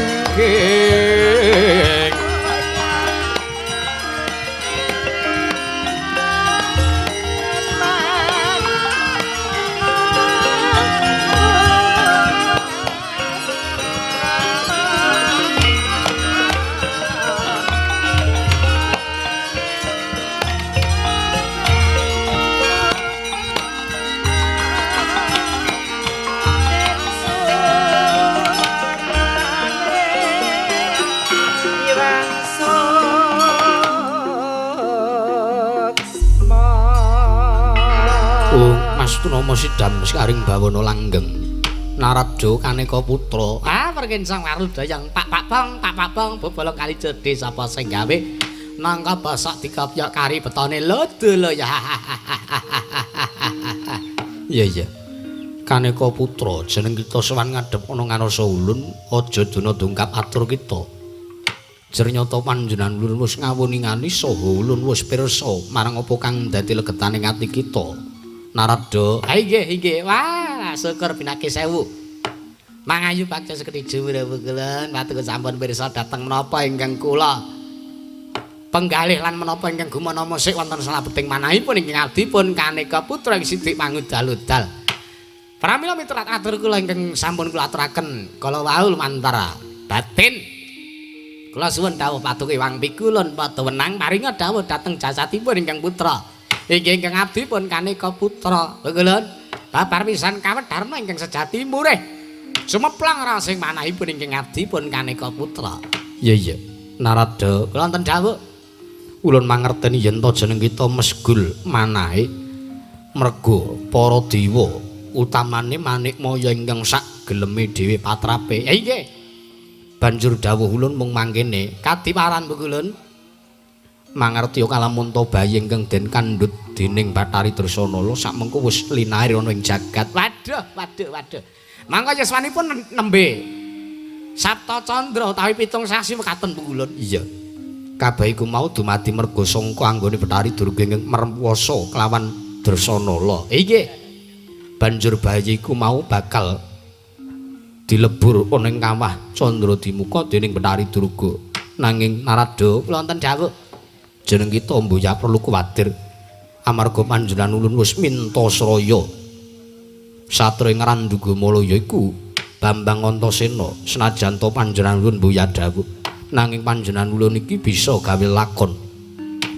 Nama sidam sekaring bawana langgeng Naradha kaneka putra. Ah perkinsang warudayang pak pak bong pak pak bong bebolong kali jedhe sapa sing gawe nangka basak dikopyok kari betone lho ya. Iya iya kaneka putra jeneng kita sowan ngadhep ana ngarsa ulun aja dana dongkap atur kita. Jernyata panjenengan ulun wis ngawuningani saha ulun wis pirsa marang apa kang dadi legetaning ati kita. Naradha, ha inggih inggih. Wah, syukur pinake sewu. Mangayu bakca sekedhi juwura matur sampun pirsa dhateng menapa ingkang kula penggalih lan menapa ingkang gumana musik wonten salebeting manahipun ingkang abdipun kaneka putra ing Sidik Mangudal-udal. Pramila miturat atur kula ingkang sampun kula aturaken kala wau lumantar batin. Kula suwun dawuh patuki wang pikulun padha wenang paringa dawuh dhateng jasatipun ingkang putra. Inggih ingkang abdi pun kaneka putra. Bekulun babar pisan kawedharma ingkang sejati murih. Sumeplang rasing manahipun ingkang abdi pun kaneka putra. Iya iya. Naradha, kula wonten dawuh. Ulun mangerteni yen to jeneng kita mesgul manahe merga para dewa utamane manikmaya ingkang sak geleme dhewe patrape. Inggih. Banjur dawuh ulun mung mangkene kadiparan bekulun. Mangerti kalamunta bayi ingkang den kandhut dening Bathari Dresanala sakmengko wis linair ana ing jagat. Waduh, waduh, waduh. Mangka yuswanipun nembe Sapta Candra utawi 7 sasi mekaten pungulun. Iya. Kabeh iku mau dumadi merga sangka anggone Bathari Durga ingkang merwasa kelawan Dresanala. Inggih. Banjur bayi iku mau bakal dilebur ana ing kawah Candra Dimuka dening Bathari Durga. Nanging Naradha kula wonten dawuh jeneng kita mbuya perlu kuwatir amarga panjenengan ulun wis minta sraya satria ing Randugamala yaiku Bambang Antasena senajan to panjenengan ulun mbuya dawuh nanging panjenengan ulun iki bisa gawe lakon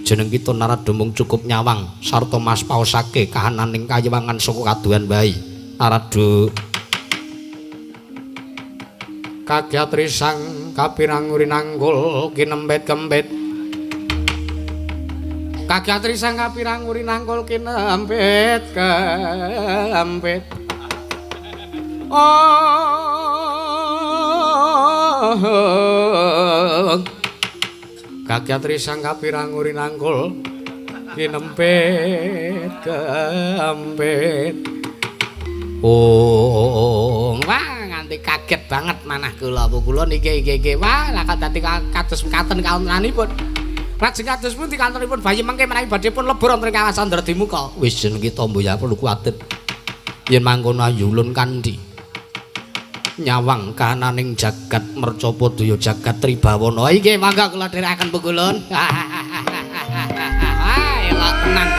jeneng kita Naradha mung cukup nyawang sarta mas paosake kahananing kayiwangan saka kaduhan bae. Naradha kagyat risang kapirang urinanggul kinempet kempet Kagiatri sang kapirang uri nangkul kinempit kempit. Oh, kagiatri sang kapirang uri nangkul kinempit kempit. Oh, wah nganti kaget banget manah kula kula niki iki iki. Wah, lah kok dadi kados mekaten kawontenanipun. Lajeng kados pundi kantoripun bayi mengke menawi badhe pun lebur wonten ing kawasan Dradimuka. Wis jeneng kita mboya perlu kuwatir. Yen mangkono ayulun kanthi nyawang kananing jagat mercapa daya jagat tribawana. Iki mangga kula dherekaken pungkulun. Wah, elok tenan.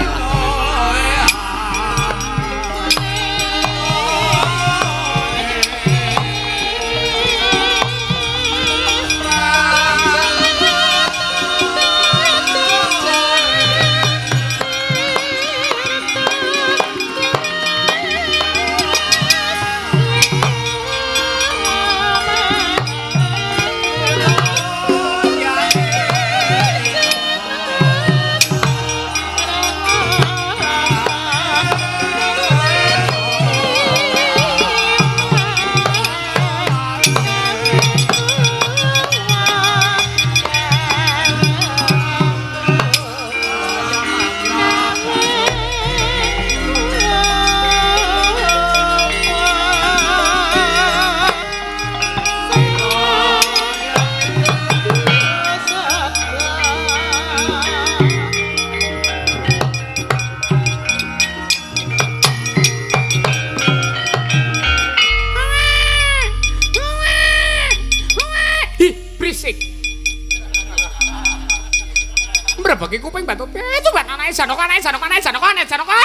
Bagi kuping batu itu buat anake Janaka, anake Janaka, anake Janaka, anake Janaka.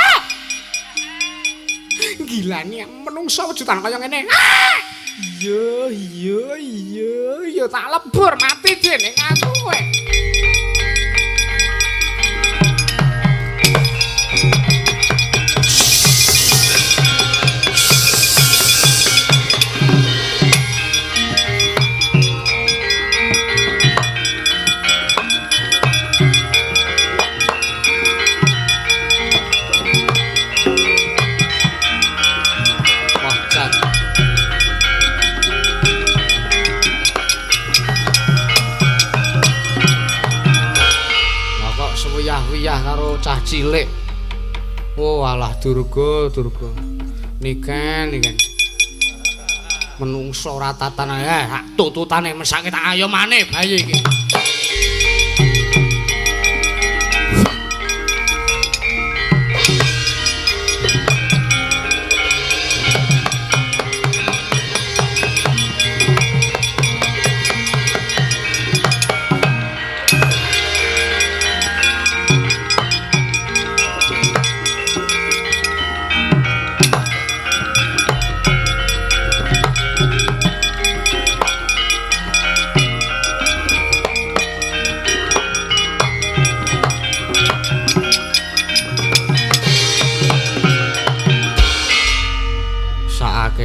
Gila nih menungso wujudan kaya ngene. Iya iya iya iya tak lebur mati dene aku kowe. Karo cah cilik. Oh alah Durga, Durga. Niken, niken. Menungso ora tatan ae, tututane mesake tak ayo maneh bayi iki.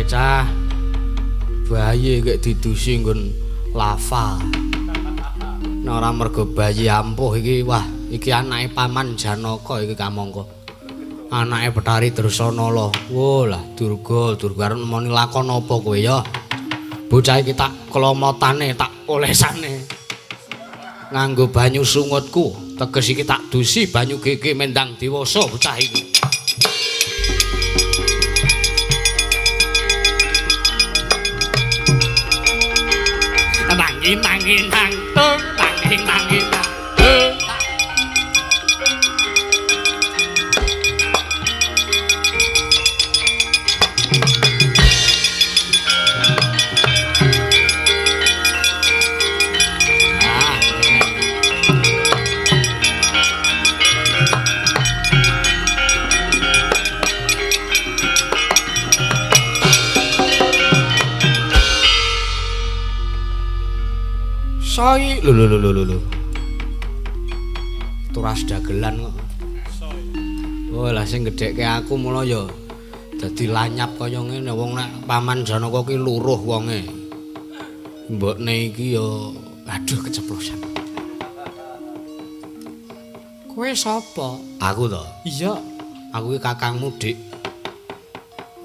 Cah bayi kek didusi nggon lava. Nek ora mergo bayi ampuh iki, wah iki anake Paman Janaka iki kamangka. Anake Bathari Dresanala. Wo lah Durga, Durga arep nemoni lakon apa kowe ya? Bocah iki tak klomotane, tak olesane. Nganggo banyu sungutku, teges iki tak dusi banyu gege mendang dewasa bocah iki. Nanging nang tung nanging nanging nang tung. Soi lho lho lho lho. Turas dagelan kok. Oh lah sing gedhekke aku mula ya dadi lanyap kaya ngene wong nek Paman Janaka ki luruh wonge. Mbokne iki ya aduh keceplosan. Kowe sapa? Aku to. Iya, Aku ki kakangmu, Dik.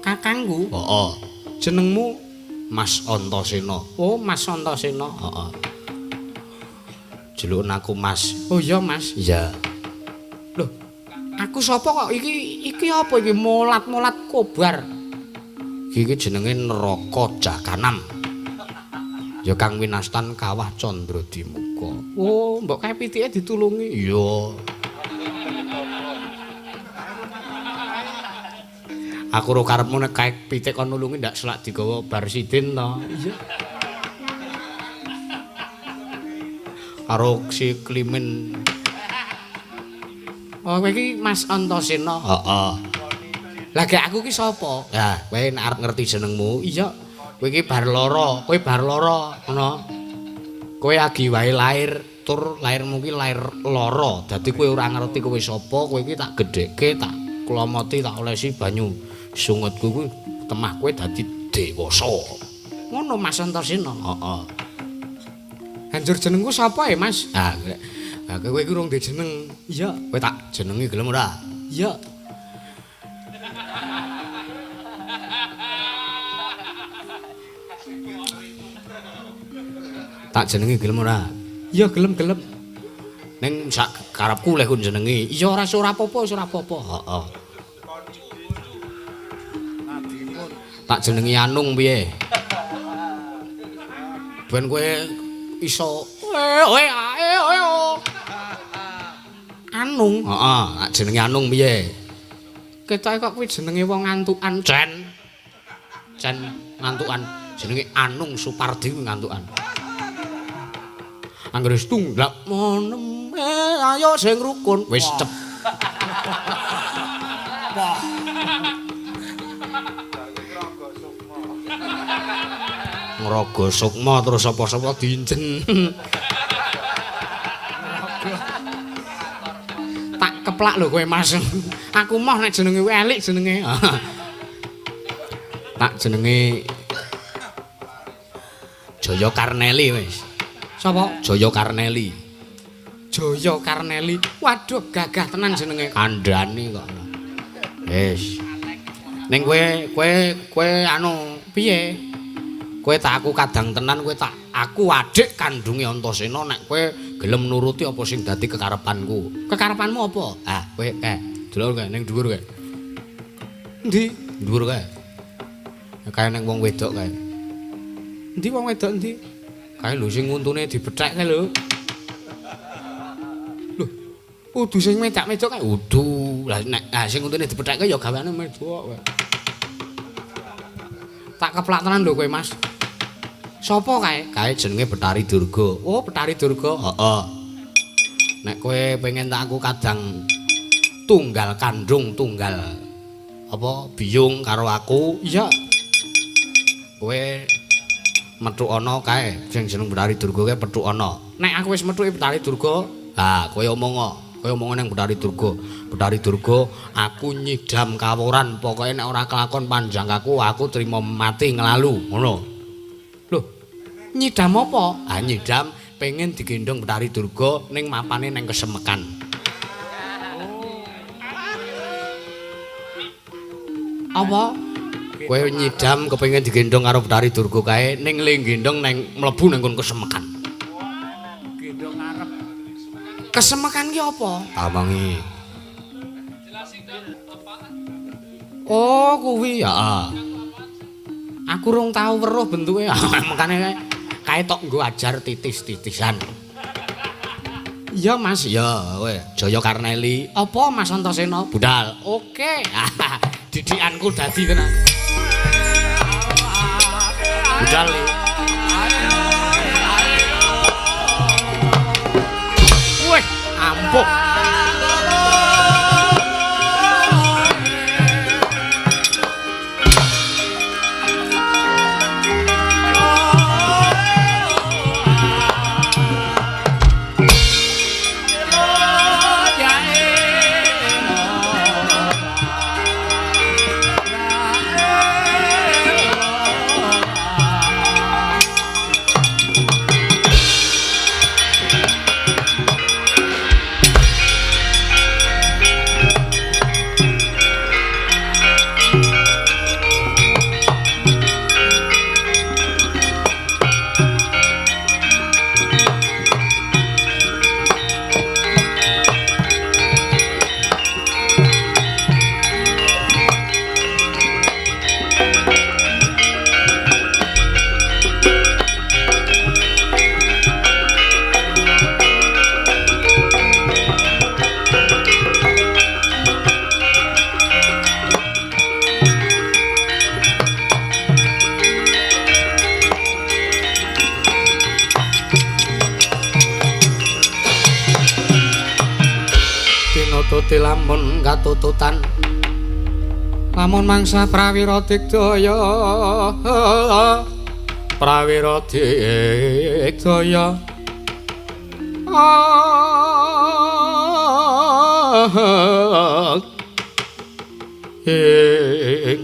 Kakangku. Heeh. Jenengmu? Mas Antasena. Oh, Mas Antasena. Heeh. Jeluken aku Mas. Oh iya, Mas. Iya. Loh, aku sapa kok iki iki apa iki molat-molat kobar? Iki jenenge neraka Jakanam. Ya kang winastan Kawah Candradimuka. Oh, mbok kae pitike ditulungi. Iya. Aku ro karepmu nek kae pitik kon nulungi ndak selak digawa Barsidin to. Iya. Karo si Klimin. Oh, kowe iki Mas Antasena. Heeh. Lah gek aku ki sapa? Lah, kowe nek arep ngerti jenengmu, Iya. kowe iki bar lara, kowe bar lara ngono. Kowe agi wae lair, tur lairmu ki lair lara. Dadi kowe ora ngerti kowe sapa, kowe iki tak gedhekke, tak klomoti, tak olesi banyu sungutku kuwi temah kowe dadi dewasa. Ngono Mas Antasena. Heeh. Hancur jenengku sapa ya, Mas? Ah, kowe iki urung duwe jeneng. Iya. Kowe tak jenengi gelem ora? Iya. Tak jenengi gelem ora? Iya, gelem-gelem. Ning sak karepku leh ku jenengi. Iya, ora ora apa-apa, ora apa-apa. Heeh. Tak jenengi Anung piye? Ben kowe iso Anung. Heeh, tak jenengi Anung piye? Ketoke kok kuwi jenenge wong ngantukan. Cen. Cen ngantukan. Jenenge Anung Supardi kuwi ngantukan. Anggere wis tunggak monem ayo sing rukun wis cep. Ngraga sukma terus sapa-sapa diinjen. Tak keplak lho kowe Mas. Aku moh nek jenenge kowe elik jenenge. Tak jenenge Jaya Karneli wis. Sapa? Jaya Karneli. Jaya Karneli. Waduh, gagah tenan jenenge. Kandhani kok. Wis. Ning kowe kowe kowe anu piye? Kowe tak aku kadang tenan, kowe tak aku adik kandunge Antasena nek kowe gelem nuruti apa sing dadi kekarepanku. Kekarepanmu apa? Ah, kowe delok kae ning dhuwur kae. Endi? Dhuwur kae. Kae ning wong wedok kae. Endi wong wedok endi? Kae lho sing untune dibethek kae lho. Lho, udu sing medak-medok kae. Udu. Lah nek sing untune dibethek kae ya gaweane medok kowe. Tak keplak tenan lho kowe, Mas. Sopo kae? Kae jenenge Betari Durga. Oh, Betari Durga. Heeh. Nek kowe pengen tak aku kadang tunggal kandung tunggal apa biyung karo aku, iya. Kowe metu ana kae sing jeneng Betari Durga kae petuk ana. Nek aku wis metuki Betari Durga, ha kowe omong, kowe omong ning Betari Durga. Betari Durga, aku nyidam kaworan, pokoke nek ora kelakon panjang aku, aku trimo mati nglalu, ngono. Lho, nyidam apa? Ah nyidam pengen digendhong Betari Durga ning mapane ning kesemekan. Apa? Kowe nyidam kepengin digendhong karo Betari Durga kae ning le gendhong neng mlebu nang nggon kesemekan. Gendhong arep. Kesemekan ki apa? Tamangi. Oh, kuwi. Heeh. Aku rung tau weruh bentuke. Makane kae tok nggo ajar titis-titisan. Iya, Mas. Iya, kowe Jaya Karneli. Apa Mas Antasena? Budal. Oke. Didikanku dadi tenan. Budal. Wih, ampuh. Nututi lamun katututan lamun mangsa prawira digdaya prawira digdaya ing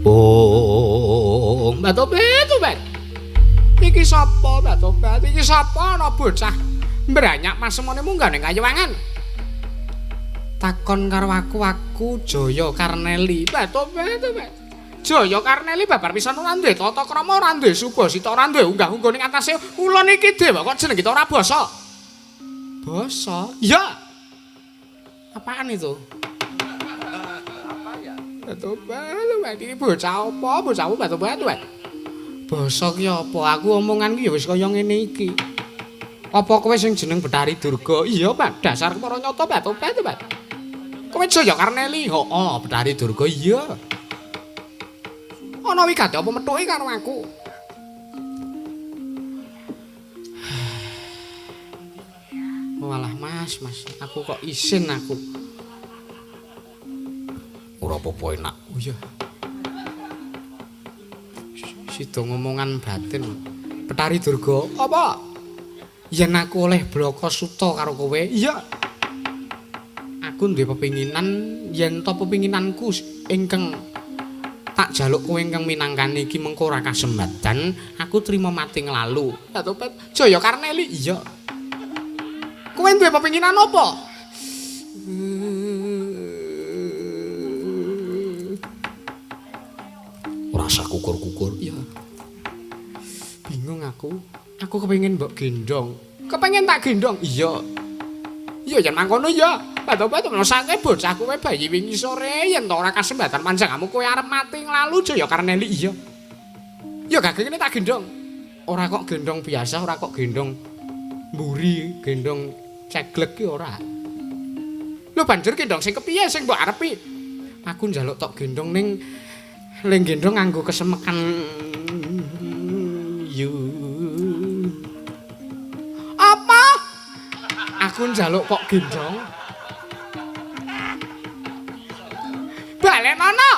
oh Mbak Tobat iki sapa Mbak Tobat iki sapa ana bocah mbranyak masemone munggah ning kayuwangan takon karo aku Jaya Karneli. Mbak Tobat Jaya Karneli babar pisan ora duwe tata krama ora duwe subasita ora duwe unggah-ungguh ning atase ulun iki dewa kok jeneng kita ora basa. Basa? Iya. Apaan itu? Apa ya? Mbak Tobat iki bocah apa? Bocahmu Mbak Tobat. Basa ki apa? Aku omongan ki ya wis kaya ngene iki. Apa kowe sing jeneng Bathari Durga? Iya, Pak. Dasar para nyata Mbak Tobat. Kowe Jaya Karneli? Heeh, Bathari Durga iya. Ana wigati apa methuke karo aku? Walah Mas, aku kok isin aku. Ora apa-apa enak. Oh iya. Sida ngomongan batin. Bathari Durga, apa? Yen aku oleh blaka suta karo kowe, iya. Aku duwe pepinginan yen to pepinginanku ingkang tak jaluk kowe ingkang minangkani iki mengko ora kasembadan, aku trima mati nglalu. Tobat Jaya Karneli, iya. Kowe duwe pepinginan apa? Ora usah kukur-kukur. Iya. Bingung aku. Aku kepengin mbok gendong. Kepengin tak gendong? Iya. Iya yen mangkono ya. Tobat mesake bocah kowe bayi wingi sore yen to ora kasembatan panjenenganmu kowe arep mati nglalu Jaya Karneli. Iya. Ya gak ngene tak gendong. Ora kok gendong biasa, ora kok gendong mburi, gendong ceglek ki ora. Lho banjur gendong sing kepiye sing mbok arepi? Aku njaluk tok gendong ning ling gendong nganggo kesemekan yu. Apa? Aku njaluk kok gendong. Balenono.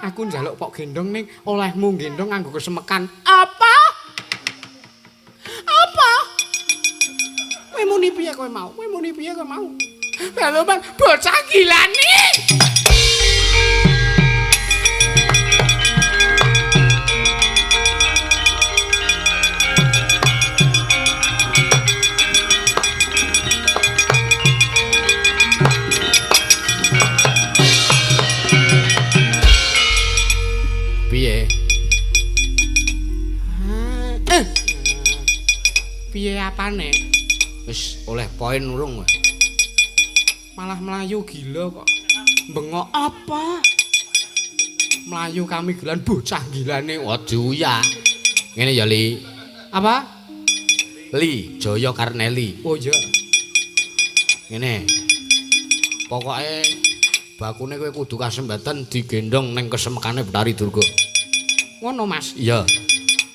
Aku njaluk pok gendong ning olehmu gendong nganggo kesemekan. Apa? Apa? Kowe muni piye kowe mau? Kowe muni piye kowe mau? Baloban bocah gilani. Piye? Piye apane? Wis oleh poin urung kowe. Malah mlayu gila kok. Bengok apa? Mlayu kami gilan bocah gilane. Waduh ya. Ngene ya Li. Apa? Li Jaya Karneli. Oh iya. Ngene. Pokoke bakune kowe kudu kasembatan digendhong ning kesemekane Bathari Durga. Ngono Mas? Iya.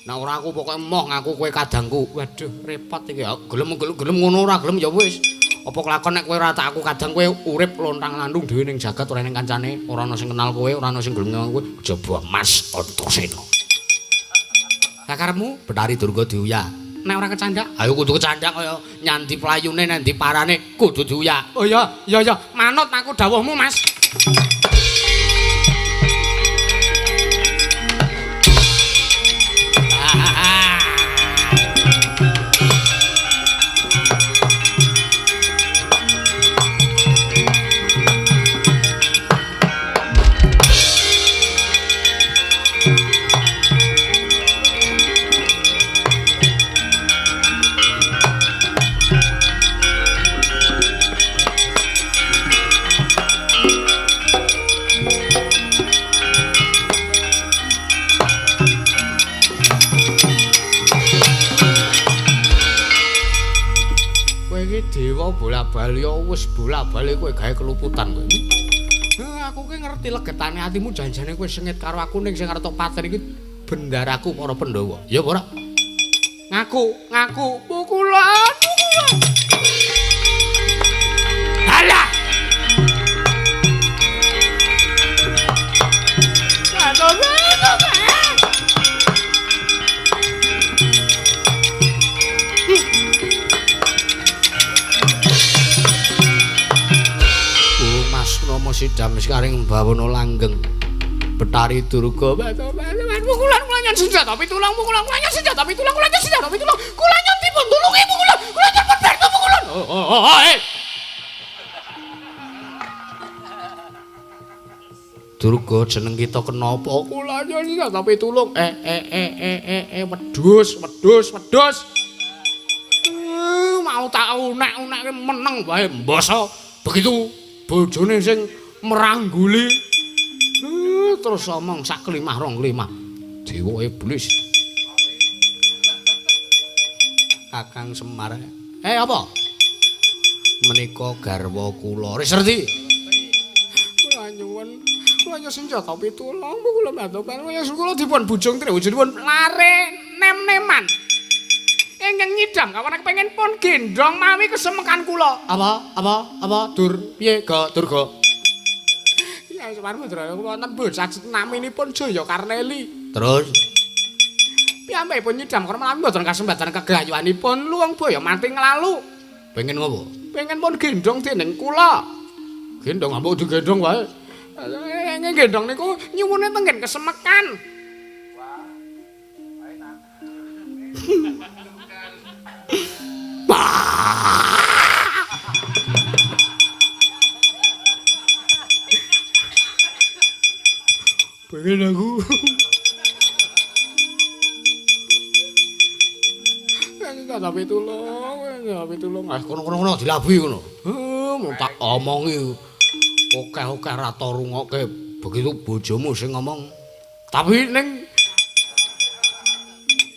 Nek ora aku pokoke emoh ngaku kowe kadangku. Waduh, repot iki. Gelem-gelem ngono ora gelem ya wis. Apa kelakon nek kowe ora tak aku kadang kowe urip lontang-landung dhewe ning jagat ora ning kancane, ora ana sing kenal kowe, ora ana sing gelem nyawang kowe, kejaba Mas Antasena. Lah karepmu Bathari Durga diuyah. Nek ora kecandak, ayo kudu kecandak kaya nyandi playune nandi parane kudu diuyah. Oh iya, iya iya, manut aku dawuhmu Mas. Dewa bola-bali wis bola-bali kowe gawe keluputan kowe. Aku ki ngerti legetane atimu janjane kowe sengit karo aku ning sing arep tok paten iki bendaraku para Pandhawa. Ya apa ora? Ngaku, ngaku pukulan, pukulan. Rama sidam sekaring bawana langgeng. Betari Durga pukulan kula nyen senjata pitulang pukulan kula nyen senjata pitulang kula nyen senjata pitulang kula nyen dipun tulungi pukulan kula nyen berto pukulan. Oh, eh. Durga jeneng kita kenapa? Kula nyen senjata pitulung. Wedhus wedhus wedhus. Mau tak unek-unekke meneng wae mbasa. Begitu bojone sing merangguli terus omong sak klimah rong klimah. Dewa iblis. Kakang Semar. Apa? Menika garwa kula. Wis ngerti? Kula nyuwun, kula nyuwun senjata pitulung, kula bantu-bantu kula dipun bujung triwujudipun lare nem-neman. Ingkang nyidam kawan kepengin pun gendhong mawi kesemekan kula. Apa? Apa? Apa? Dur piye ga Durga? Ya Semar Putra wonten bocah naminipun Jaya Karneli. Terus piyambakipun nyidam karena menawi mboten kasempatan kegayuanipun luwung baya mati nglalu. Pengen ngopo? Pengen pun gendhong dening kula. Gendhong ambok digendhong wae. Ingkang gendhong niku nyuwune tenggen kesemekan. Pengen aku. Tapi tulung, tapi tulung. Kono-kono dilabuhi ngono. Mung tak omongi. Okeh-okeh ra tau rungokke. Begitu bojomu sing ngomong. Tapi ning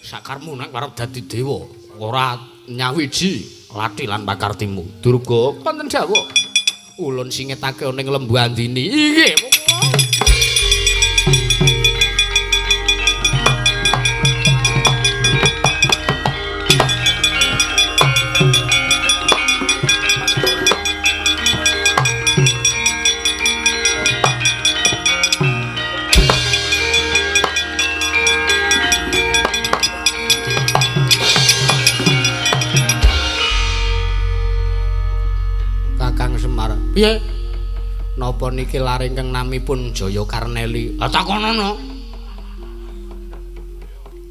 sakarmu nek arep dadi dewa, ora nyawiji lathi lan pakartimu. Durga wonten dawuh. Ulun singetake ning Lembu Andini. Inggih. Piye? Napa niki lare ingkang namipun Jaya Karneli? Lah takonono.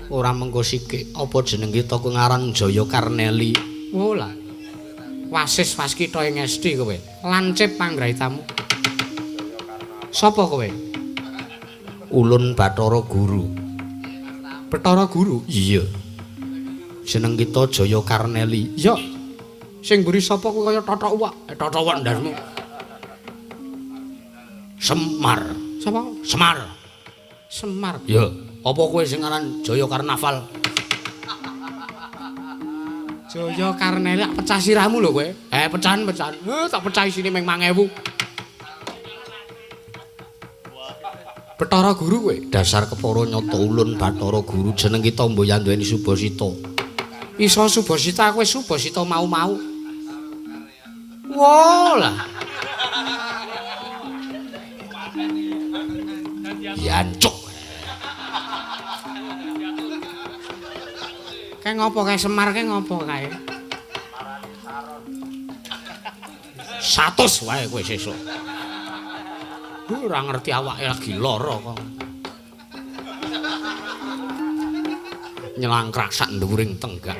Ora mengko sikik, apa jeneng kita ku ngaran Jaya Karneli? Oh lah. Wasis waskita ing esti kowe. Lancip panggraitamu. Sapa kowe? Ulun Bathara Guru. Bathara Guru? Iya. Jeneng kita Jaya Karneli. Iya. Sing mburi sapa kuwi kaya tothok uwak. Tothok uwak ndasmu. Semar. Sapa? Semar. Semar. Ya, apa kowe sing aran Jaya Karnaval? Jaya Karneli pecah sirahmu lho kowe. Pecahan, pecahan. Tak pecah isine ming 1000. Bathara Guru kowe. Dasar kepara nyata ulun Bathara Guru jeneng kita mboyan duweni Subasita. Iso Subasita kowe Subasita mau-mau. Wah lah. Jancuk. Kae ngopo kae Semar kae ngopo kae? 100 wae kowe sesuk. Ora ngerti awake lagi lara kok. Nyelangkrak sak nduwuring tenggak.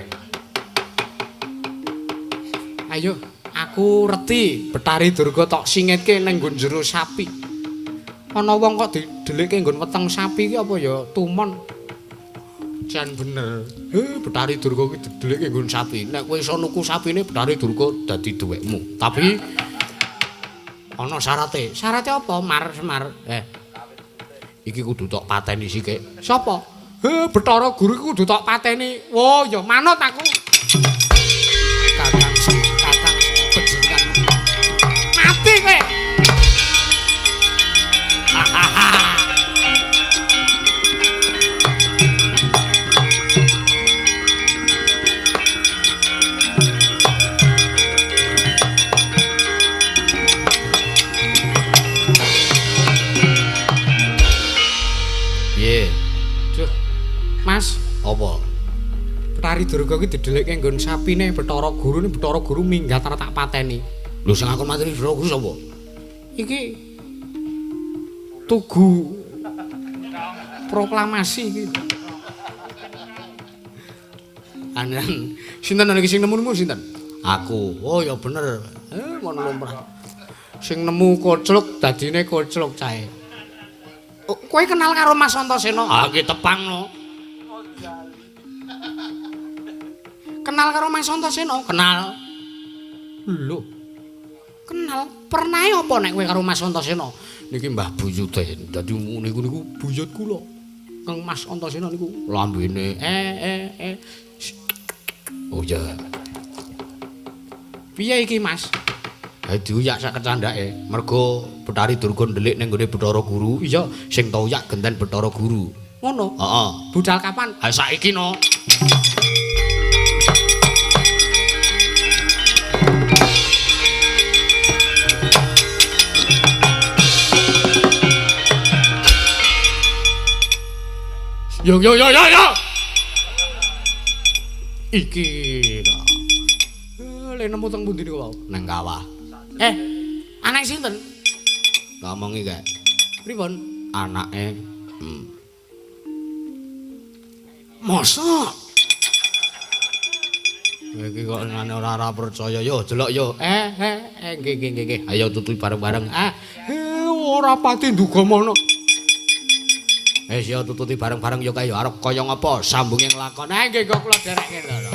Ayo, aku reti Betari Durga tok singetke ning nggon jero sapi. Ana wong kok didelikke nggon weteng sapi iki apa ya tumon. Jan bener. Betari Durga iki didelikke nggon sapi. Nek kowe iso nuku sapine Betari Durga dadi duwekmu. Tapi ana syarate. Syarate apa? Mar Semar. Iki kudu tok pateni sithik. Sapa? Bathara Guru iki kudu tok pateni. Wo, ya manut aku. Kakang kakang panjenengan. Mati kowe. Piye? Duh. Mas, apa? Betari Durga iki didelikke nggon sapine Bathara Guru, Bathara Guru minggat ora tak pateni. Lho sing aku mateni Bathara Guru sapa? Iki Tugu proklamasi iki. Anan sinten iki sing nemu niku sinten? Aku. Oh ya bener. Ngono lumrah. Sing nemu kocluk dadine kocluk cahe. Oh, kowe kenal karo Mas Antasena? Ah iki tepang no. Kenal karo Mas Antasena? Kenal. Lho. Kenal? Pernahe apa nek kowe karo Mas Antasena? Niki Mbah Buyute. Dadi niku niku buyut kula. Kang Mas Antasena niku lambene eh. Oh ya. Piye iki, Mas? Ha diuyak sak kecandhake. Mergo Bathari Durga ndelik ning gone Bathara Guru. Iya, sing tauyak genten Bathara Guru. Ngono. Heeh. Budal kapan? Ha saiki no. Yo yo yo yo yo. Iki ta. Le nemu teng pundi niku wau? Nang kawah. Anak sinten? Tak omongi kae. Pripun? Anake. Mosok? Iki kok ngene ora percaya yo, delok yo. Nggih nggih nggih. Ayo tutupi bareng-bareng. Ora pati nduga mono. Wis yo tututi bareng-bareng yo kae yo arep kaya ngapa sambunge nglakon. Nggih kok kula derekke lho.